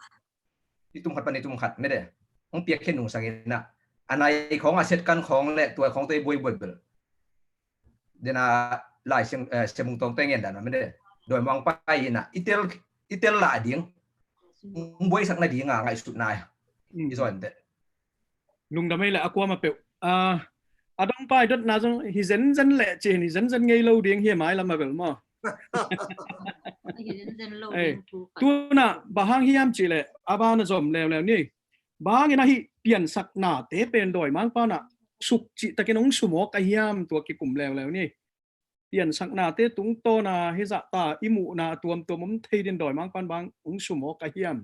i tum khat pan i tum khat mede hong piak khen nungsang ina a nai khawng a set kan khawng le tua khawng te buai buai bel dena Lai Siang, eh, Siamung Tawng te ngen dan mede doi mawng pai ina i tel, i tel la ding hong buaisak na dinga ngaihsutna i zon te. Lungdam ei le a kuama peuh. A dong pai dotna zong hi zenzen leh ci hi, hi zenzen ngei lo ding hi mai lam a bel maw. Tuna bang hang hiam cih leh a ban a zom leuleu ni. Bang hangin ahi piansaknate pen dawimangpa na suk cihtakin hong sumawk a hiam tua kikum leuleu ni. Piansaknate tungtawna hizahta i muhna a tuamtuam om thei din dawimangpan bang hong sumawk a hiam.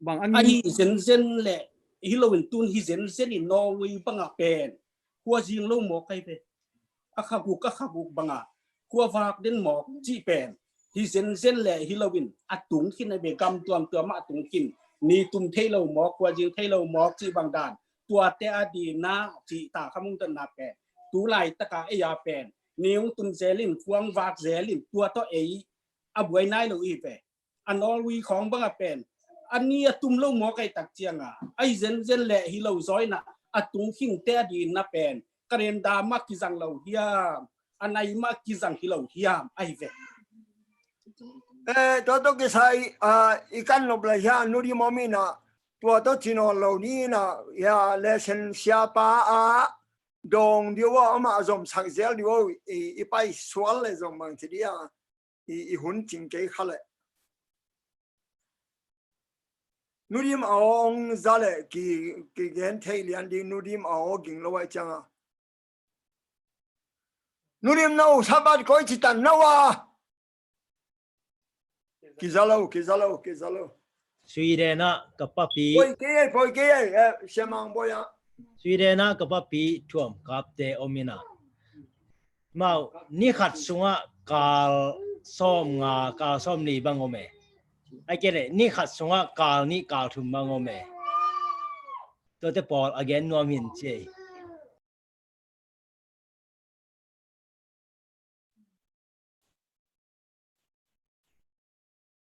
Bang a ngi- ahi zenzen le hi loin tun hi zenzen in Norway banga pen khua zing lo mawk ai ve. A khaguk a khaguk banga khua vak den mawk cih pen hi zenzen le hi loin a tung khin ai ve, gam tuamtuam a tung khin, ni tum thei lo mawk, khua zing thei lo mawk cih bang dan. Tuate a dina cih ta khamung tanna pen tu laitaka ei a pen ni hong tum zelin khuang vak zelin tua tawh ei a buai nai lo i ve. A Norway khawng banga pen a ni a tum lo mawk ai tak cianga ahi zenzen le hi lo zawina a tung khinte a dina pen calendar mah kizang lo hiam, a nai mah kizang hi lo hiam ahi ve. Eh, tua tawh kisai, ah, i kan nop le hia Nu Dim om ina tua tawh ci nawn lo ni ina hia le sen siapa a dong diu a amah zomsak zel diu a i, i pai sual le zom bang ci dia. I, i hun cing kei kha le Nu Dim a aw ong za le ki, ki gen thei lian ding Nu Dim a aw ging lo ai cianga. Nu Dim no Sabbath koi ci tan no a. Kiza lo, kiza lo, kiza lo. Sweden ah ka papi. Poi kei, poi kei, eh, Siamang Boi ah. Sweden ah ka papi thuam kapte om ina. Mau, ni khat sungah kal sawm nga, kal sawm li bang om e. Ai kei le, ni khat sungah kal nih, kal thum bang om e. Tuate pawl a gen nuam hin ci ei.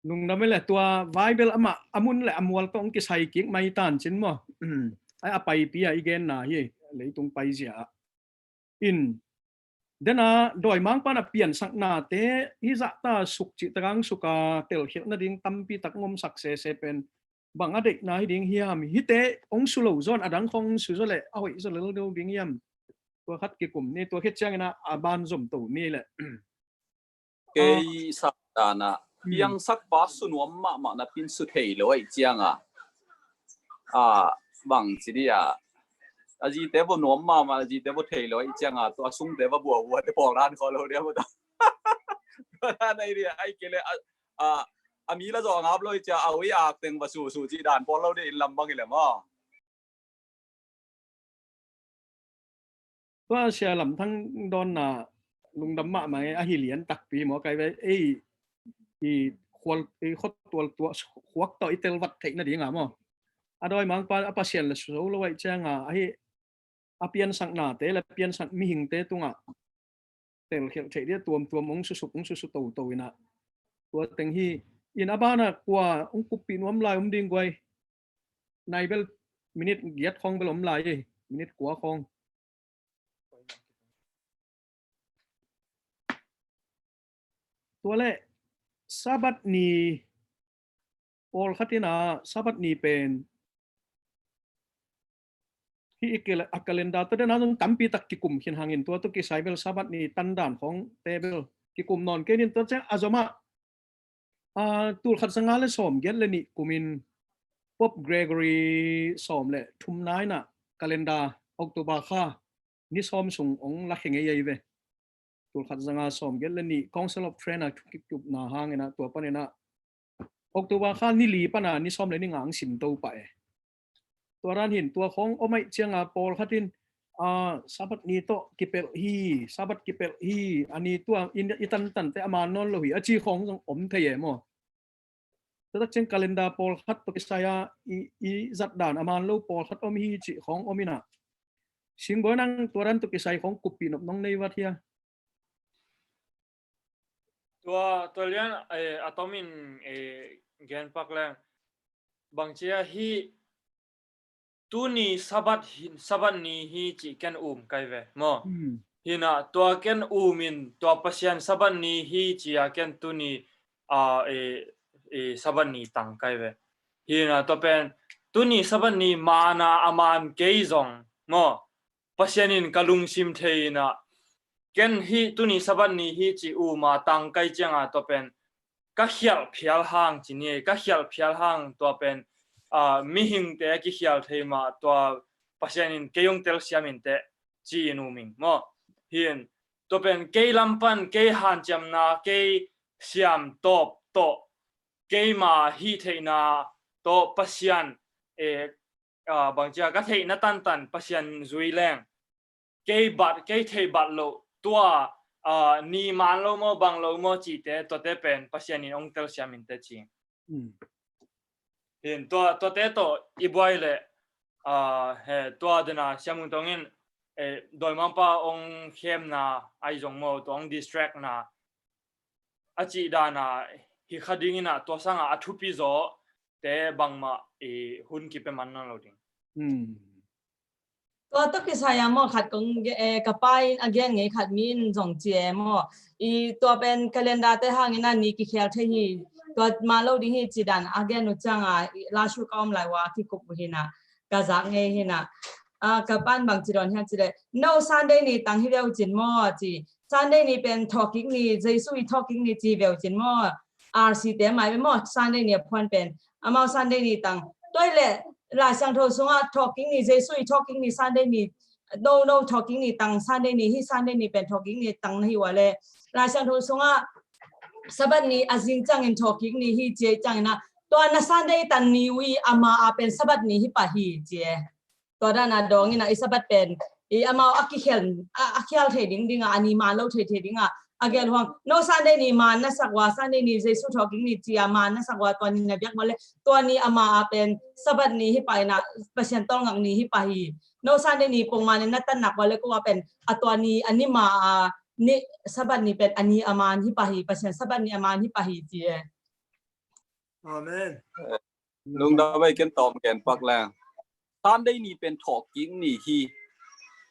Lungdam ei le tua Bible amah a mun le a mual tawh hong kisai kik mai tan cin maw. Ai a paipi a i genna hi leitung paizia ah. In dena dawimangpa na piansaknate hizahta suk cihtakang suka telkhialh nading tampi tak ngomsak sese pen bang a deihna hi ding hiam? Hite hong su lo zawn a dang khawng hong su zaw le a hoih zaw lel deuh ding hiam? Tua khat kikum ni, tua khit ciangin a ban zom to ni le. Kei sa dan a piangsakpa su nuam mahmah na pin su thei lo aih cianga a bang ci dia a zite bo nuam mahmah, a zite bo thei lo aih cianga tua sungte ba buahua te pawl dan kho lo dia bo ta. Tua dan aih dia aih kei le a, a mi la zawh a ngap lo aih cia a ui ak teng ba su su ci dan pawl lo dia in lam bang i le maw. Tua sia lam thang dawnna lungdam mahmah e, ahi lian takpi maw kai ve ei i khual i khuatual tua khuak tawh i telvat theih nadinga maw. A dawimangpa a Pasian le su lo aih cianga ahi a piansaknate le piansak mihingte tungah telkhialh theih dia tuamtuam hong susuk hong susu toto ina. Tua teng hi in a bana kua hong kuppih nuam lai om ding guai. Nai bel minit giat khawng bel om lai ei, minit kua khawng. Tua leh Sabbath ni pawlkhat in ah Sabbath ni pen hih i kele-, a calendar tawh dena zong tampi tak kikum khin hangin tua tawh kisai bel Sabbath ni tandan khawngte bel kikum nawn kei nin. Tua ciang a zomah, ah, tulkhat zanga le sawmgiat le nih kumin Pope Gregory sawm le thumna in ah calendar October kha ni sawm sung hong lakhia ngei ahi ve. Tulkhat zanga sawmgiat le nih Council of Trent a thukikupna hangin ah tua panin ah October kha ni li pan a ni sawm le ni nga hong simto pah e. Tua dan hin tua khawng om ahih cianga pawlkhat in, ah, Sabbath ni tawh kipelh hi, Sabbath kipelh hi, a ni tua i, i tantante a man nawn lo hi a ci khawng zong om thei e maw? Tua tak ciang calendar pawlkhat tawh kisai a i, i zatdan a man lo pawlkhat om hi cih khawng om in ah, Singbawi, nang tua dan tawh kisai khawng kuppih nop nong nei vat hia? Tua, tua lian, eh, a tomin, eh, genpak leng bangci a hih tuni Sabbath hi, Sabbath ni hi cih ken um kai ve maw? Hmm. Hi in ah tua ken um in tua Pasian Sabbath ni hi ci a ken tuni, ah, eh, eh, Sabbath ni tang kai ve. Hi in ah tua pen tuni Sabbath ni man a a man kei zong maw, Pasian in ka lungsim thei in ah ken hih tuni Sabbath ni hi ci um a tang kai cianga tua pen ka khialh phial hang ci ni, ka khialh phial hang tua pen, ah, mihingte a kikhial thei mah tua Pasian in kei hong telsiam in teh ci in um ing maw? Hi in tua pen kei lam pan, kei hanciamna, kei siam tawp tawh, keima hih theihna tawh Pasian, eh, ah, bangci a ka theihna tantan Pasian zui leng kei bat, kei theih bat loh tua, ah, ni man lo maw, bang lo maw cihte, tuate pen Pasian in hong telsiam in teh ci. Hmm. Hi in tua, tuate tawh i buai leh, ah, he, tua dena Sia Mung Tong in, eh, dawimangpa hong khemna ahi zong maw, tua hong distract na a cih dan a hi kha ding in ah tua sanga a thupi zawte bangmah i hun kipia man nawn lo ding. Hmm. Tua tawh kisai a maw khat kong ge-, eh, ka pa in a gen ngei khat mi in zong ci e maw. I tua pen calendar te hangin a ni kikhial thei hi. Tua man lo ding hi ci dan a gen uh cianga, i, last week a om lai ua kikup uh hi in ah ka zak ngei hi in ah. Ah, ka pa in bang ci dawn hiam ci leh, no Sunday ni tang hi ve uh cin maw ci. Sunday ni pen thawhkik ni, Jesu i thawhkik ni ci ve uh cin maw. R C te mai ve maw, Sunday ni a phuan pen. Amau Sunday ni tang. Tua hi leh Lai Siangtho sungah thawhkik ni, Jesu i thawhkik ni Sunday ni, no, no, thawhkik ni tang Sunday ni hi, Sunday ni pen thawhkik ni tang na hi ua leh Lai Siangtho sungah Sabbath ni a zing ciangin thawhkik ni hi ci e ciangin ah, tua na Sunday tan ni uh i ama a pen Sabbath ni hi pah hi ci e. Tua dan a dawng in ah i Sabbath pen i amau a kikhial, a, a khial thei ding ding a, a ni man lo thei thei ding a, a gel huang, no Sunday ni man na sak ua, Sunday ni Jesu thawhkik ni ci a man na sak ua, tua ni na biak ua leh tua ni ama a pen Sabbath ni hi pah in ah, Pasian tawlngak ni hi pah hi. No Sunday ni pongman in na tan nak ua leh ko a pen a tua ni a ni ma a ni, Sabbath ni pen a ni a man hi pah hi, Pasian Sabbath ni a man hi pah hi ci e. Amen. Lungdam ei, ken tawm genpak leng. Sunday ni pen thawhkik ni hi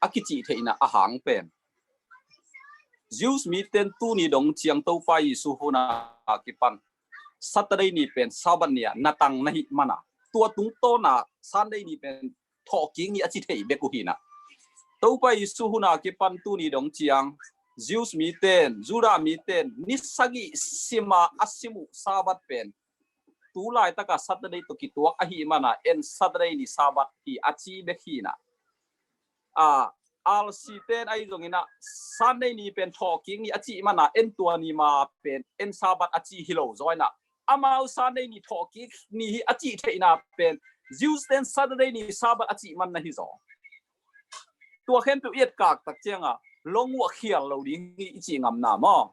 a kicih theihna a hang pen Jews miten tuni dong ciang Topa Jesu hun a kipan Saturday ni pen Sabbath ni a na tang na hih man a, tua tungtawn a Sunday ni pen thawhkik ni a ci thei bek uh hi in ah. Topa Jesu hun a kipan tuni dong ciang Jews miten, Judah miten ni sagih sim a a sim uh Sabbath pen tu laitak a Saturday tawh kituak ahih man a en Saturday ni Sabbath hi a ci bek hi in ah. A, R C ten ahi zongin ah Sunday ni pen thawhkik ni a cih man a en tua ni ma pen en Sabbath a ci hi lo zaw in ah, amau Sunday ni thawhkik ni hi a cih theihna pen Jews ten Saturday ni Sabbath a cih man na hi zaw. Tua khempeuh i etkak tak ciang a long uh a khial lo ding hi i cih ngamna maw?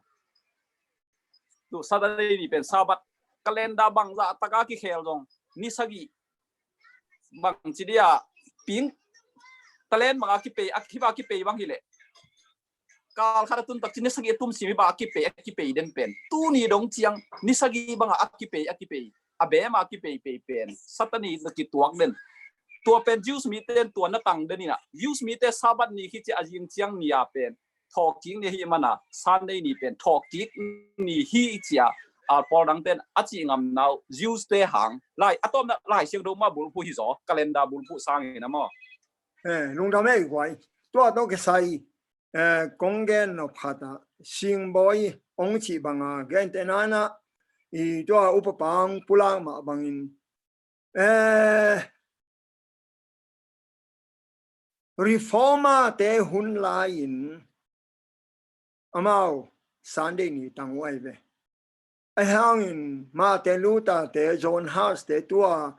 Tu Saturday ni pen Sabbath, calendar bangzah tak a kikhel zong ni sagih bang ci dia ping, talent bang a kipei, a kiba kipei bang hi leh kal khat a tun tak ci ni sagih a tum sim hi bang a kipei, a kipei den pen tuni dong ciang ni sagih bang a kipei, a kipei, a bem a kipei pei pen Saturday na kituak den. Tua pen Jews miten tua na tang den in ah, Jews mite Sabbath ni khi ci a zing ciang ni a pen thawhkik ni hi mana, Sunday ni pen thawhkik ni hi cia, a, pawl dang ten a cih ngam nau, Jews te hang lai, a tawpna Lai Siangtho mah bulphuh hi zaw, calendar bulphuh sangin a maw. Eh, lungdam ei guai. Tua tawh kisai, eh, kong gen nop khat ah, Singbawi hong cih banga gente nana, i tua upapang pulak mah bangin, eh, Reformer te hun lai-in amau Sunday ni tang uh ai ve. Ahi hangin Martin Luther te, John Huss te tua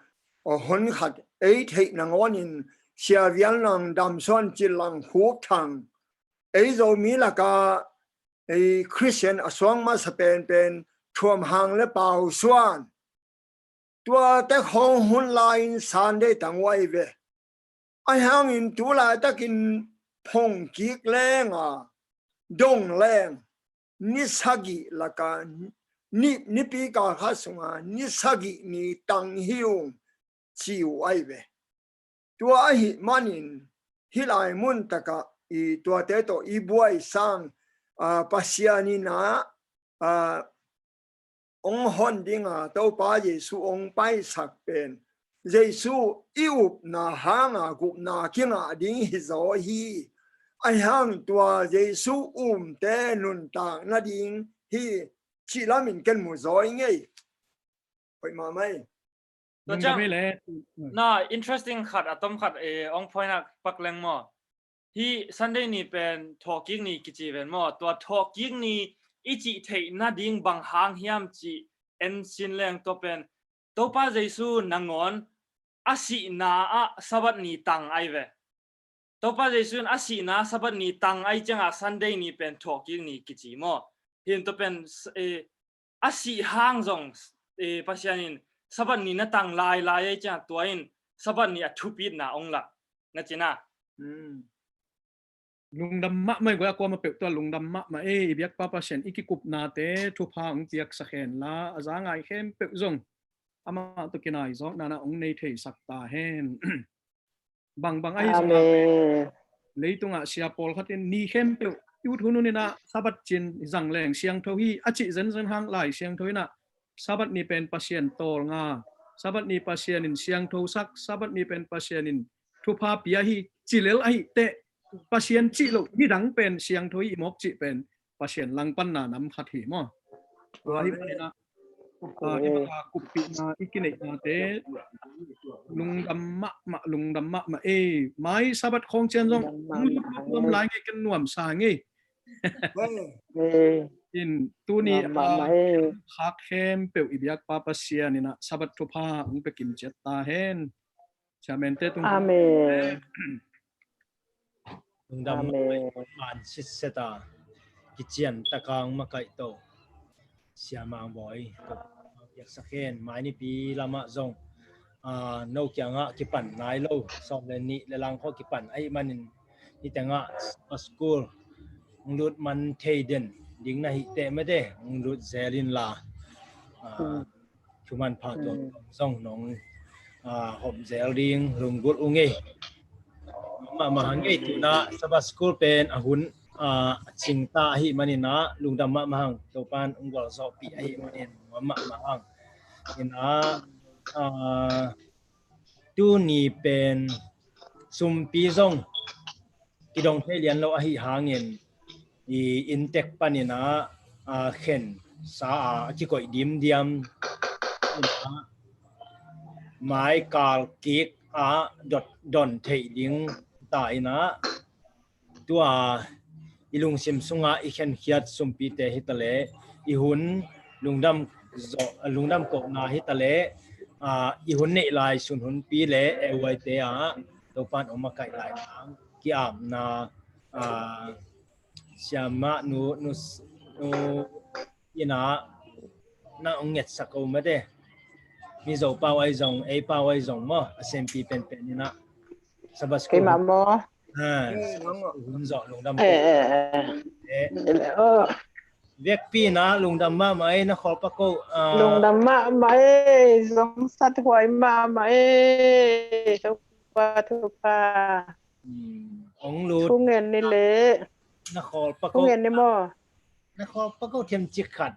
a hon khat ei theih nangawnin Sia Vial Nang, Dam Suan Cil Lang, Khuk Thang, ei Zomi laka ei Christian a suang masa penpen Thuam Hang le Pau Suan, tua tek hong hun lai-in Sunday tang uh ai ve. Ahi hangin tu laitakin phongkik lenga, dong leng, ni sagih laka, ni, nipi kal khat sunga ni sagih ni tang hi ung ci uh ai ve. Tua ahi manin hih lai mun takah i tuate tawh i buai sang, a, Pasian in a, a, hong hon dinga Topa Jesu hong paisak pen Jesu i upna hanga gupna kingah ding hi zaw hi. Ahi hang tua Jesu umte nuntak nading hi cih lamin ken mu zaw i ngei. Hoih mahmah ei. Tua ciang, na interesting khat, a tom khat, eh, ong point ah pak leng maw. Hih Sunday ni pen thawhkik ni kici ven maw. Tua thawhkik ni i cih theih nading bang hang hiam cih en sin leng tua pen Topa Jesu nangawn a sihna ah Sabbath ni tang ai ve. Topa Jesu in a sihna Sabbath ni tang ai ciangah Sunday ni pen thawhkik ni kici maw. Hin tua pen, eh, a sih hang zong, eh, Pasian in Sabbath ni na tang lailai ai ciangah tua in Sabbath ni a thupitna ong lak na cina. Lungdam mahmah ei guai, a kuama peuh tua lungdam mahmah ei. I biakpa Pasian i kikupnate thupha hong piaksak hen la, a za ngai khempeuh zong amah tawh kinai zawkna na hong nei theisak ta hen. Bangbang ahi zongah leitungah sia pawlkhat in ni khempeuh i ut hun hun inah Sabbath cin zang leng siangtho hi a cih zenzen hang Lai Siangtho inah Sabbath ni pen Pasian tawlnga, Sabbath ni Pasian in siangthosak, Sabbath ni pen Pasian in thupha pia hi ci lel ahi teh, Pasian cih loh midang pen siangtho hi i mawk cih pen Pasian langpanna nam khat hi maw. Tua hi paninah, ah, i baka kuppihna i kineihnate lungdam mahmah, lungdam mahmah ei. Mai Sabbath khawng cian zong lungdam mahmah, lungdam lai ngei, ken nuamsa ngei. In tuni a khak khempeuh i biakpa Pasian inah Sabbath thupha hong pia kim ciat ta hen. Siamente tung. Amen. Lungdam mahmah ei, man sitset a kician taka hong makaihto Sia Mang Bawi tawh piaksak hen. Mai nipi lamah zong, ah, no kiangah kipan nai lo, sawm le nih le lang khawng kipan ahi manin, hih tengah Sabbath School hong lut man thei den ding na hih teh mate, hong lut zel inla, ah, thuman pha tuam zong nong, ah, hawm zel ding lunggulh ung ei. Mahmah hang ei, tuna Sabbath School pen a hun, ah, a cingta ahi maninah lungdam mahmah hang, Topan hong gualzawhpih ahi manin mahmah hang. Inah, ah, tuni pen sumpi zong kidong thei lian lo ahi hangin i inntek paninah, ah, khen sa a kikoih dimdiam inah mai kal kik ah dot don theih ding ta inah tua i lungsim sungah i khenkhiat sumpite hitaleh i hun lungdam zawh, lungdam kohna hitaleh, ah, i hun neih lai sun hunpi le euaite ah Topan hong makaih lai nang ki-apna, ah, siamah nu, nu, nu inah na hong ngetsak uh mate. Mizo pau ahi zong, ei pau ahi zong maw, a sempi penpen inah Sabbath School keimah maw? Ha, Sabbath School hun zawh lungdam. Eh, eh, eh. Vekpi inah lungdam mahmah ei, na khawl pak uh, ah, lungdam mahmah ei, zong sathuai mahmah ei. Thupha, thupha. Hmm, hong lut. Thu ngen ni leh. Na khawl pa ko. Thu ngen ni maw? Na khawl pa ko themcik khat.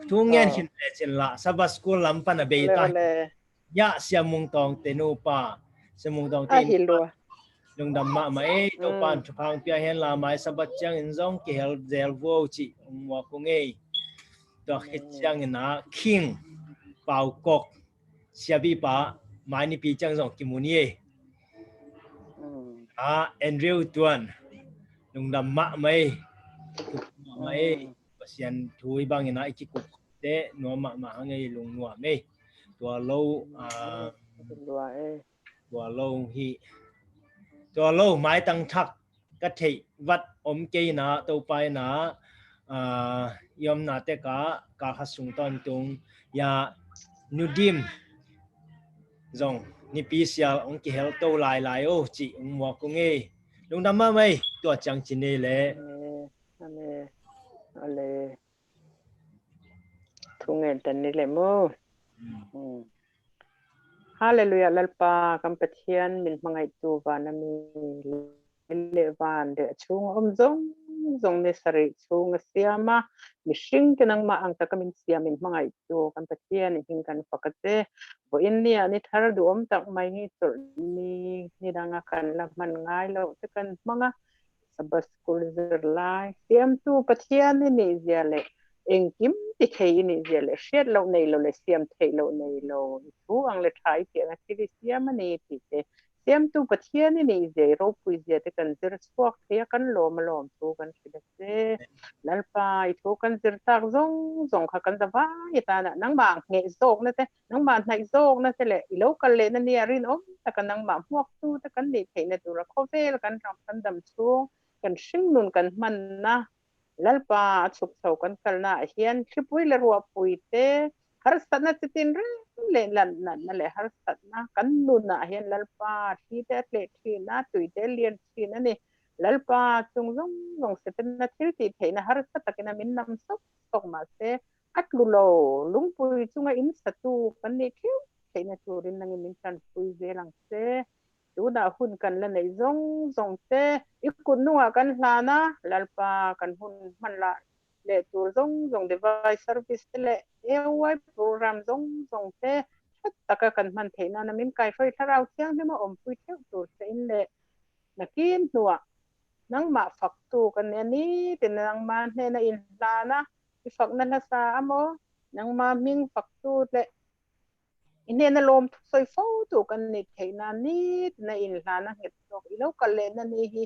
Thu ngen khin le cin la. Sabbath school lam pan a bei ta. Ole, ole. Ya, Sia Mung Tawng te nupa. Sia Mung Tawng te in lua. Lungdam mahmah ei, Topa'n thupha pia hen la, mai Sabbath ciangin zong kihel zel vuau ci, ong muak ung ei. Tua khit ciangin a King Pau Kok, Sia Bipa, mai Nipi ciang zong kimu ni ei. A Andrew Tuan, lungdam mahmah ei. Thupha mahmah ei. Pasian thu i bangin a i kikup te nuam mahmah hang ei, lungnuam ei. Tua lo, a, tua lo hi. Tua lo maitang thak ka theih vat om kei na, Topa in a, a, i omna tek a, kal khat sung tawntung, ya, Nu Dim zong Nipi sial ong kihel to lailai o ci, ong muak ung ei. Lungdam mahmah ei, tua ciang ci ni le. Amen. Amen. Ole. Thu ngen tan ni le maw. Halleluiah, Lalpa kan Pathian, min hmangaihtu van a mi, le van le a chung a om zong zong ni sarih chung a siam a, mihringte nangmah angtaka min siam, min hmangaihtu kan Pathian, i hing kan fakate. Vawiin ni a ni thar duh om tak mai hi, tawlh ni, nidanga kan la hman ngai loh te kan hmang a, Sabbath school zir lai. Siamtu Pathian i nih zia le, engkim ti thei i nih zia le, hriat loh nei lo le, siam theih loh nei lo, i thu ang le tha i kianga thil i siam a ni tite. Siamtu Pathian i nih zia, i ropui zia te kan zir suak thei a, kan lawm a lawm thu kan hrilh a se. Lalpa, i thu kan zir tak zong zong kha kan zavai i tana nangmah ngeh zawkna te, nangmah hnaih zawkna te le i lo kal lehna ni a rin om taka nangmah hmuaktu te kan nih theihna tura khawvel kan ram kan dam chung kan hringnun kan hmanna, Lalpa, a chukcho kan kalna ah hian thlipui le ruahpui te, harsatna chitin reng le latnatna le harsatna kan nunah hian Lalpa, thi te a tleh thin a, tui te a lian thin a ni. Lalpa, chung zong zong sepenna thil tih theihna harsa takin a min nam sawk sawk mah se, a tlu lo lungpui chunga insatu kan nih theuh theihna turin nangin min ṭanpui zel ang se. Tunah hun kan la neih zong zong te i kut nungah kan hlan a, Lalpa, kan hun hman lah leh tur zong zong, device service te leh A Y program zong zong te ṭha taka kan hman theihna na min kaihruai Thlarau Thianghlima awmpui theuh tur se in leh nakin hnuah nangmah faktu kan ni a ni tin nangma hnena inhlan a, i fakna hlasa a maw, nangma hming faktu leh i hnena lawm thu sawi fo tu kan nih theihna ni tina inhlan a, nghet zawk i lo kal lehna ni hi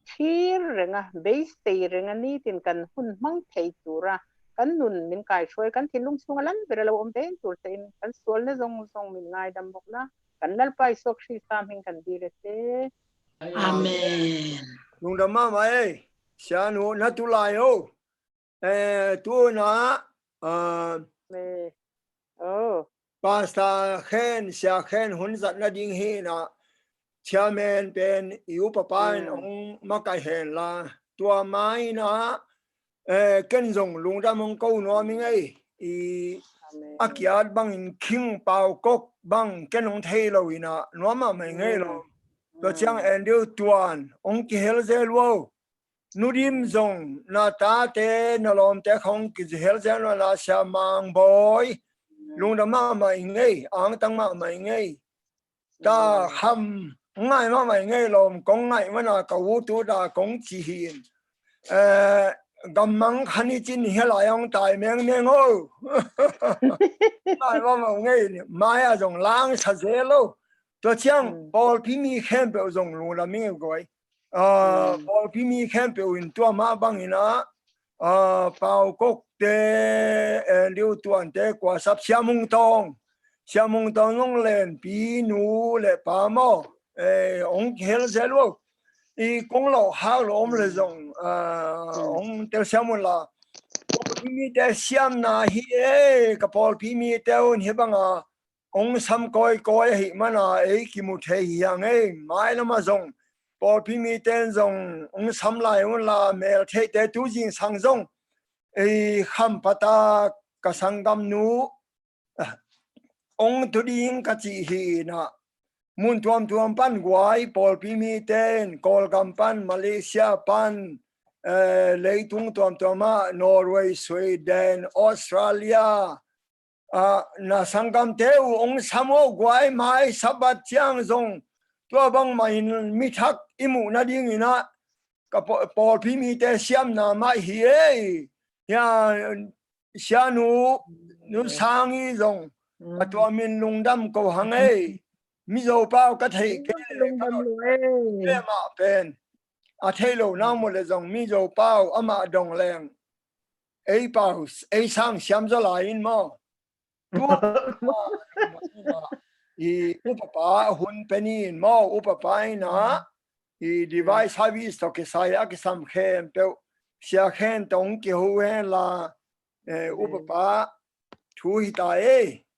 thir renga, beisei renga ni tin kan hun hmang thei tura kan nun min kaihruai, kan thinlung chunga lan bera lo awm den tur te in kan sualna zong zong min ngaidam bawk la, kan Lalpa Isua Krista hming kan dil e se. Amen. Lungdam mahmah ei, Sianu, na tu lai o. Eh, tuna, ah, Pastor Khen, Sia Khen hun zatna ding hi na, Chairman pen i upa pa in hong makaih hen la. Tua mai na, eh, ken zong lungdam hong ko nuam ing ei. I a kiat bangin King Pau Kok bang ken hong thei lo ina, nuam mahmah ing ei lo. Tua ciang Andrew Tuan hong kihel zel uau. Nu Dim zong na tate na lawmte khong kizihel zel na, na Sia Mang Bawi. Lungdam mahmah ing ei, angtang mahmah ing ei. Ta kham ngai mahmah ing ei, lawm kong ngaih mana ka u tu da kong ci hi in. Eh, gammang khan i cin hi lai hong tai mengmeng o. Ngai mahmah ing ei, mai a zong lang sa zel lo. Tua ciang pawlpi mi khempeuh zong lungdam ing ei guai. Ah, pawlpi mi khempeuh in tua mah bangin ah, ah, Pau Kok te, eh, Liu Tuan te, Kua Sap, Sia Mung Tawng, Sia Mung Tawng zong lenpi nu le pa maw, eh, hong hel zel uau. I kong lo hak lo om le zong, ah, hong tel siam un la. Pawlpi mi te siamna hi e, ka pawlpi mi te un hi banga hong sam kawikawi ahih mana ei kimu thei hi hang ei, mai lama zong pawlpi mite in zong hong sam lai un la, mel theihte tu zingsang zong ei kham pata ka sanggamnu hong tu ding ka cih hi na. mun tuamtuam pan guai, pawlpi mite in Kawlgam pan, Malaysia pan, eh, leitung tuamtuam ah, Norway, Sweden, Australia, ah, na sanggamte uh hong sam aw, guai mai, Sabbath ciang zong tua bangmah in mi thak i muh nadingin ah, ka paw-, pawlpi mite siamna mah hi ei. Hia, sianu, nu Sangi zong, a tua min lungdam ko hang ei. Mizo pau ka theih kei leh, lungdam lo ei. Mah pen a theih lo na mu leh zong, Mizo pau amah dong leng, ei pau, ei sang siam zaw lai in maw. Tu i upapa hun pen in maw, upapa in ah, i divine service tawh kisai a kisam khempeuh, Sia Khen tawh hong kiho hen la, eh, upapa thu hi ta ei.